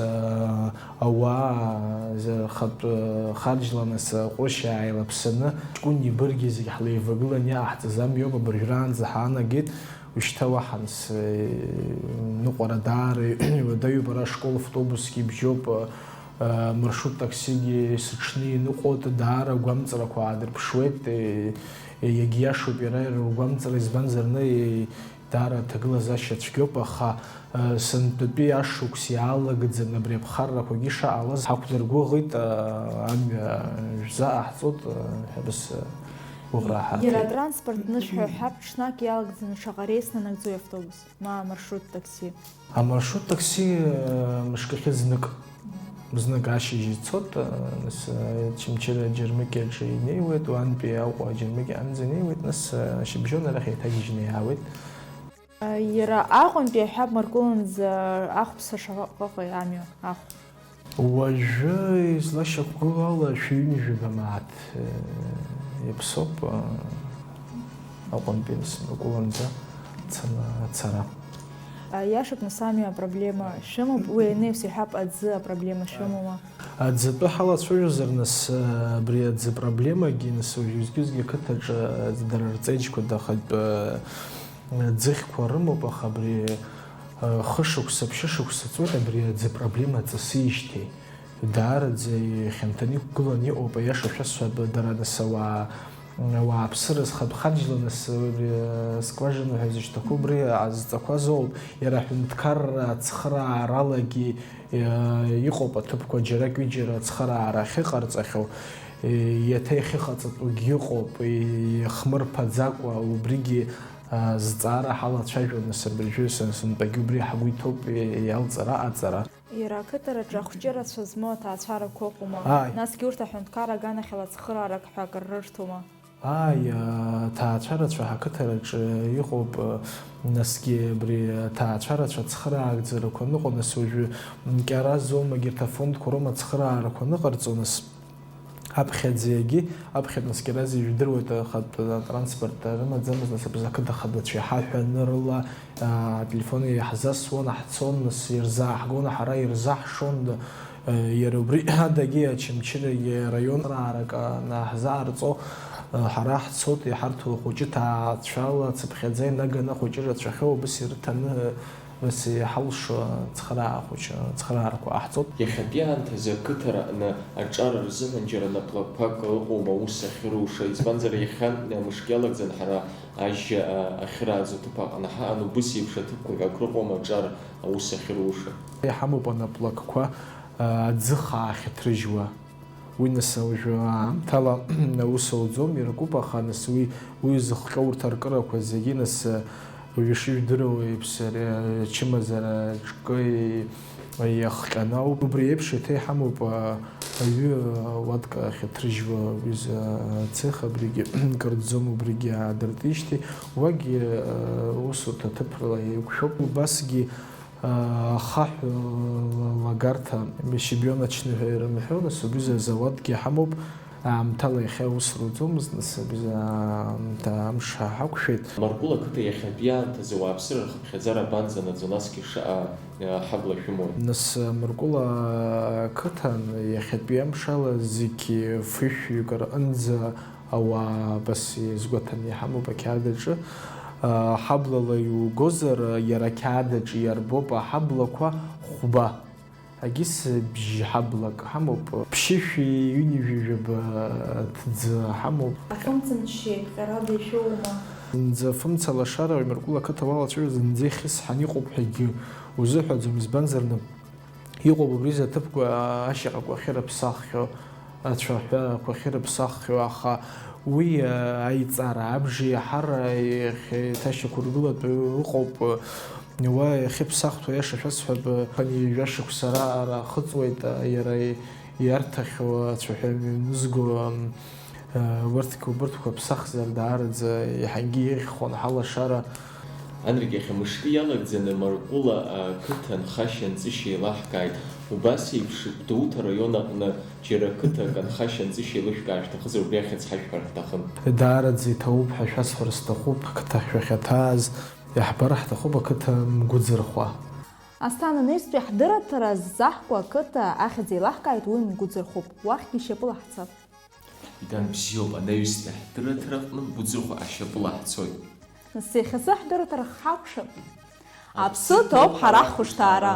ауаа рхатә харџьла нас ҟәышь ааилаԥсаны, ҷкәыни бырги зегь ҳлеивагылан иаҟаҳҵаз амҩоуп абыржәраанӡа ҳаанагеит. Ушьҭа уаҳа нас, э, ныҟәара даара иуадаҩуп, ара ашкол автобусгьы бжьоуп, э, маршрут таксигьы сыҽны иныҟәоит, даара агәамҵрақәа аадырԥшуеит, э, э, иагьиашоуп иара, иара ргәамҵра, избанзар, ны, э, даара аҭагылазаашьа цәгьоуп, аха, э, сынтәатәи ашықәс иаалагӡаны абри аԥхаррақәагьы шаҟалаз ҳақәдыргәыӷит, э, амҩа шәзаҟаҳҵоит, э, ҳәа рыс, э, гәыӷра ҳарҭеит. Иара атранспорт нышәҳәа ҳәа ҽнак иалагӡаны шаҟа реис нанагӡои автобус, ма амаршрут такси? Амаршрут такси, э, мышкахьы знык, знык ашьыжь ицоит, э, нас, э, Чымчыра Џьармыкьаҿы инеиуеит, уантәи Аҟәа Џьармыкьаҟынӡа инеиуеит, нас, э, шьыбжьон арахь еиҭагьежьны иаауеит. Иара Аҟәантәи аҳәап маркуланӡа ахәԥса шаҟа ыҟои амҩа ахә? Уажәы излашьақәгылоу ала шәи ҩынҩажәаба мааҭ, э, иаԥсоуп, э, Аҟәантәи нас маркуланӡа цаны ацара. Аиашак, нас амҩа апроблема шәымоуп, уи анаҩс иҳәап аӡы апроблема шәымоума? Аӡатәы ҳалацәажәозар, нас, э, абри аӡы проблемагьы, нас, уажәы-уажәгьы ақыҭаҿы, э, дара рҵеиџьқәа дахатәы, э, ӡыхьқәа рымоуп, аха абри, э, хышықәса, ԥшьышықәса ҵуеит абри аӡы проблема ҵысижьҭеи. Даараӡа ихьанҭаны иқәгыланы иҟоуп, аиаша шәасҳәап, дара, нас, ауаа, ауааԥсыра зхатә харџьла, нас, абри, э, скважина ҳәа зышьҭақәоу убри азҵақәа азоуп, иара аҳәынҭқарра ацхырааралагьы, Иа-, иҟоуп аҭыԥқәа џьарак-ҩыџьара ацхыраара ахьыҟарҵахьоу, иаҭа иахьыҟаҵатәугьы ыҟоуп, ихмырԥаӡакәа, убригьы, а, зҵаара ҳалацәажәон, нас абыржәы са-, сынтәагьы убри ҳгәы иҭоуп, и-, иалҵра аҟаҵара. Иара ақыҭараҿы ахәҷы рацәа змоу аҭаацәарақәа ыҟоума? Ааи. Насгьы урҭ аҳәынҭқарра аганахьала цхыраарак ҳәа акыр рырҭома? Ааи, аҭаацәарацәа ҳақыҭараҿы иҟоуп, насгьы абри аҭаацәарацәа ацхыраагӡарақәа аныҟоу, нас уажәы Кьараз аума, егьырҭ афондқәа роума ацхыраарақәа аныҟарҵо, нас аԥхьаӡа егьи, аԥхьатә нас Кьараз ижәдыруеит, ахатә транспорт рымаӡамызт, нас абза ақыҭа хадацәа иҳаҳәаны рыла, ателефон иаҳзасуан, ҳцон, нас ирзааҳгон, ҳара ирзаҳшон, Иара убри адагьы Очамчырагьы араион раарак анаҳзаарҵо, ҳара ҳцоит, иҳарҭо ахәыҷы ҭаацәала цыԥхьаӡа инаганы ахәыҷы рацәахьоу абас ирыҭаны, абас иҳалшо ацхыраара хәыҷы, ацхыраарақәа ҟаҳҵоит. Иахьатәи аамҭазы ақыҭара аҟны аҿар рзыҳәан џьара наплакқәак ыҟоума аус ахьыруша? Избанзар, иахьа мышк иалагӡан ҳара ажьа ахьырааз аҭыԥ аҟны ҳаҟан, убыс еиԥш аҭыԥқәа ҳәа акрыҟоума аҿар аус ахьыруша? Иҳамоуп анаплакқәа. Аӡы хаа ахьыҭрыжьуа. Уи нас уажәы аамҭала аус ауӡом, иркуп, аха нас уи, уи зыхҟьо урҭ аркырақәа зегьы нас уажәы ишыжәдыруа еиԥш, ари ачымазара ҿкы иахҟьаны ауп. Убри еиԥш еиҭа иҳамоуп, аҩы уатка ахьыҭрыжьуа уи зы ацех, абригьы кырӡом, убригьы аадыртижьҭеи, уагьы усурҭа ҭыԥрала еиқәшәоуп. Убасгьы Ахаҳә лагарҭа, Мишибион ачныҳәа ирымҳәо, нас убри азауадгьы ҳамоуп, аамҭала иахьа аус руӡомызт, нас абри аамҭа амш ҳақәшәеит. Маркул ақыҭа иахьатәи аамҭазы ауааԥсыра рхыԥхьаӡара абанӡанаӡо, насгьы шаҟа ҳабла шәымои? Нас Маркул ақыҭан иахьатәи амшала зегь фышәҩык рҟынӡа ауаа абас иазгәаҭаны иҳамоуп ақьаад аҿы. Ҳаблала иугозар, иара ақьаад аҿы иарбоуп аҳаблақәа хәба. Агьыс бжьҳаблак ҳамоуп, ԥшьышәи ҩынҩажәи жәаба ҭӡы ҳамоуп. Ахьымӡымч еиԥҟьарада ишәоума? Зынӡа фымца лашара Маркул ақыҭа уалацәажәо зынӡа ихьысҳан иҟоуп ҳәагьы узыҳәаӡом, избанзар, иҟоуп убри рзы аҭыԥқәа ашьаҟақәа ахьырыԥсаххьоу, ацәаҳәақәа ахьырыԥсаххьоу, аха уи аиҵара абжеиҳара иахьеиҭашьақәыргылатәу ыҟоуп. Уа иахьыԥсахтәу, аиаша шәасҳәап, ҩажәа шықәса раара ахыҵуеит, иара иарҭахьоу ацәаҳәа мҩанызго, урҭқәа, убырҭқәа ԥсахзар, даараӡа иаҳагьы еиӷьхон ҳалашара. Анрик иахьа мышкы иалагӡаны Маркул ақыҭа нхашьа-нҵышьа еилаҳкааит. Убас еиԥш Гәдоуҭа араион аҟны џьара қыҭак анхашьа-нҵышьа еилышәкаар шәҭахызар, убри ахьӡ ҳашәҳәар ҳҭахын. Даараӡа иҭабуп ҳәа шәасҳәар сҭахуп, қыҭа шәахьаҭааз, иаҳбар ҳҭахуп ақыҭа мгәыӡырхуа. Асҭана, анаҩстәи ҳдырраҭара ззаҳкуа ақыҭа ахьӡ еилаҳкааит, уи мгәыӡырхуп, уахьгьы шьапыла ҳцап. Идан бзиоуп, анаҩстәи ҳдырраҭараҟны мгәыӡырхуа ашьапыла ҳцоит. Нас иахьазы ҳдырраҭара ҳхьаԥшып. Аԥсы ҭоуп ҳара ҳхәышҭаара.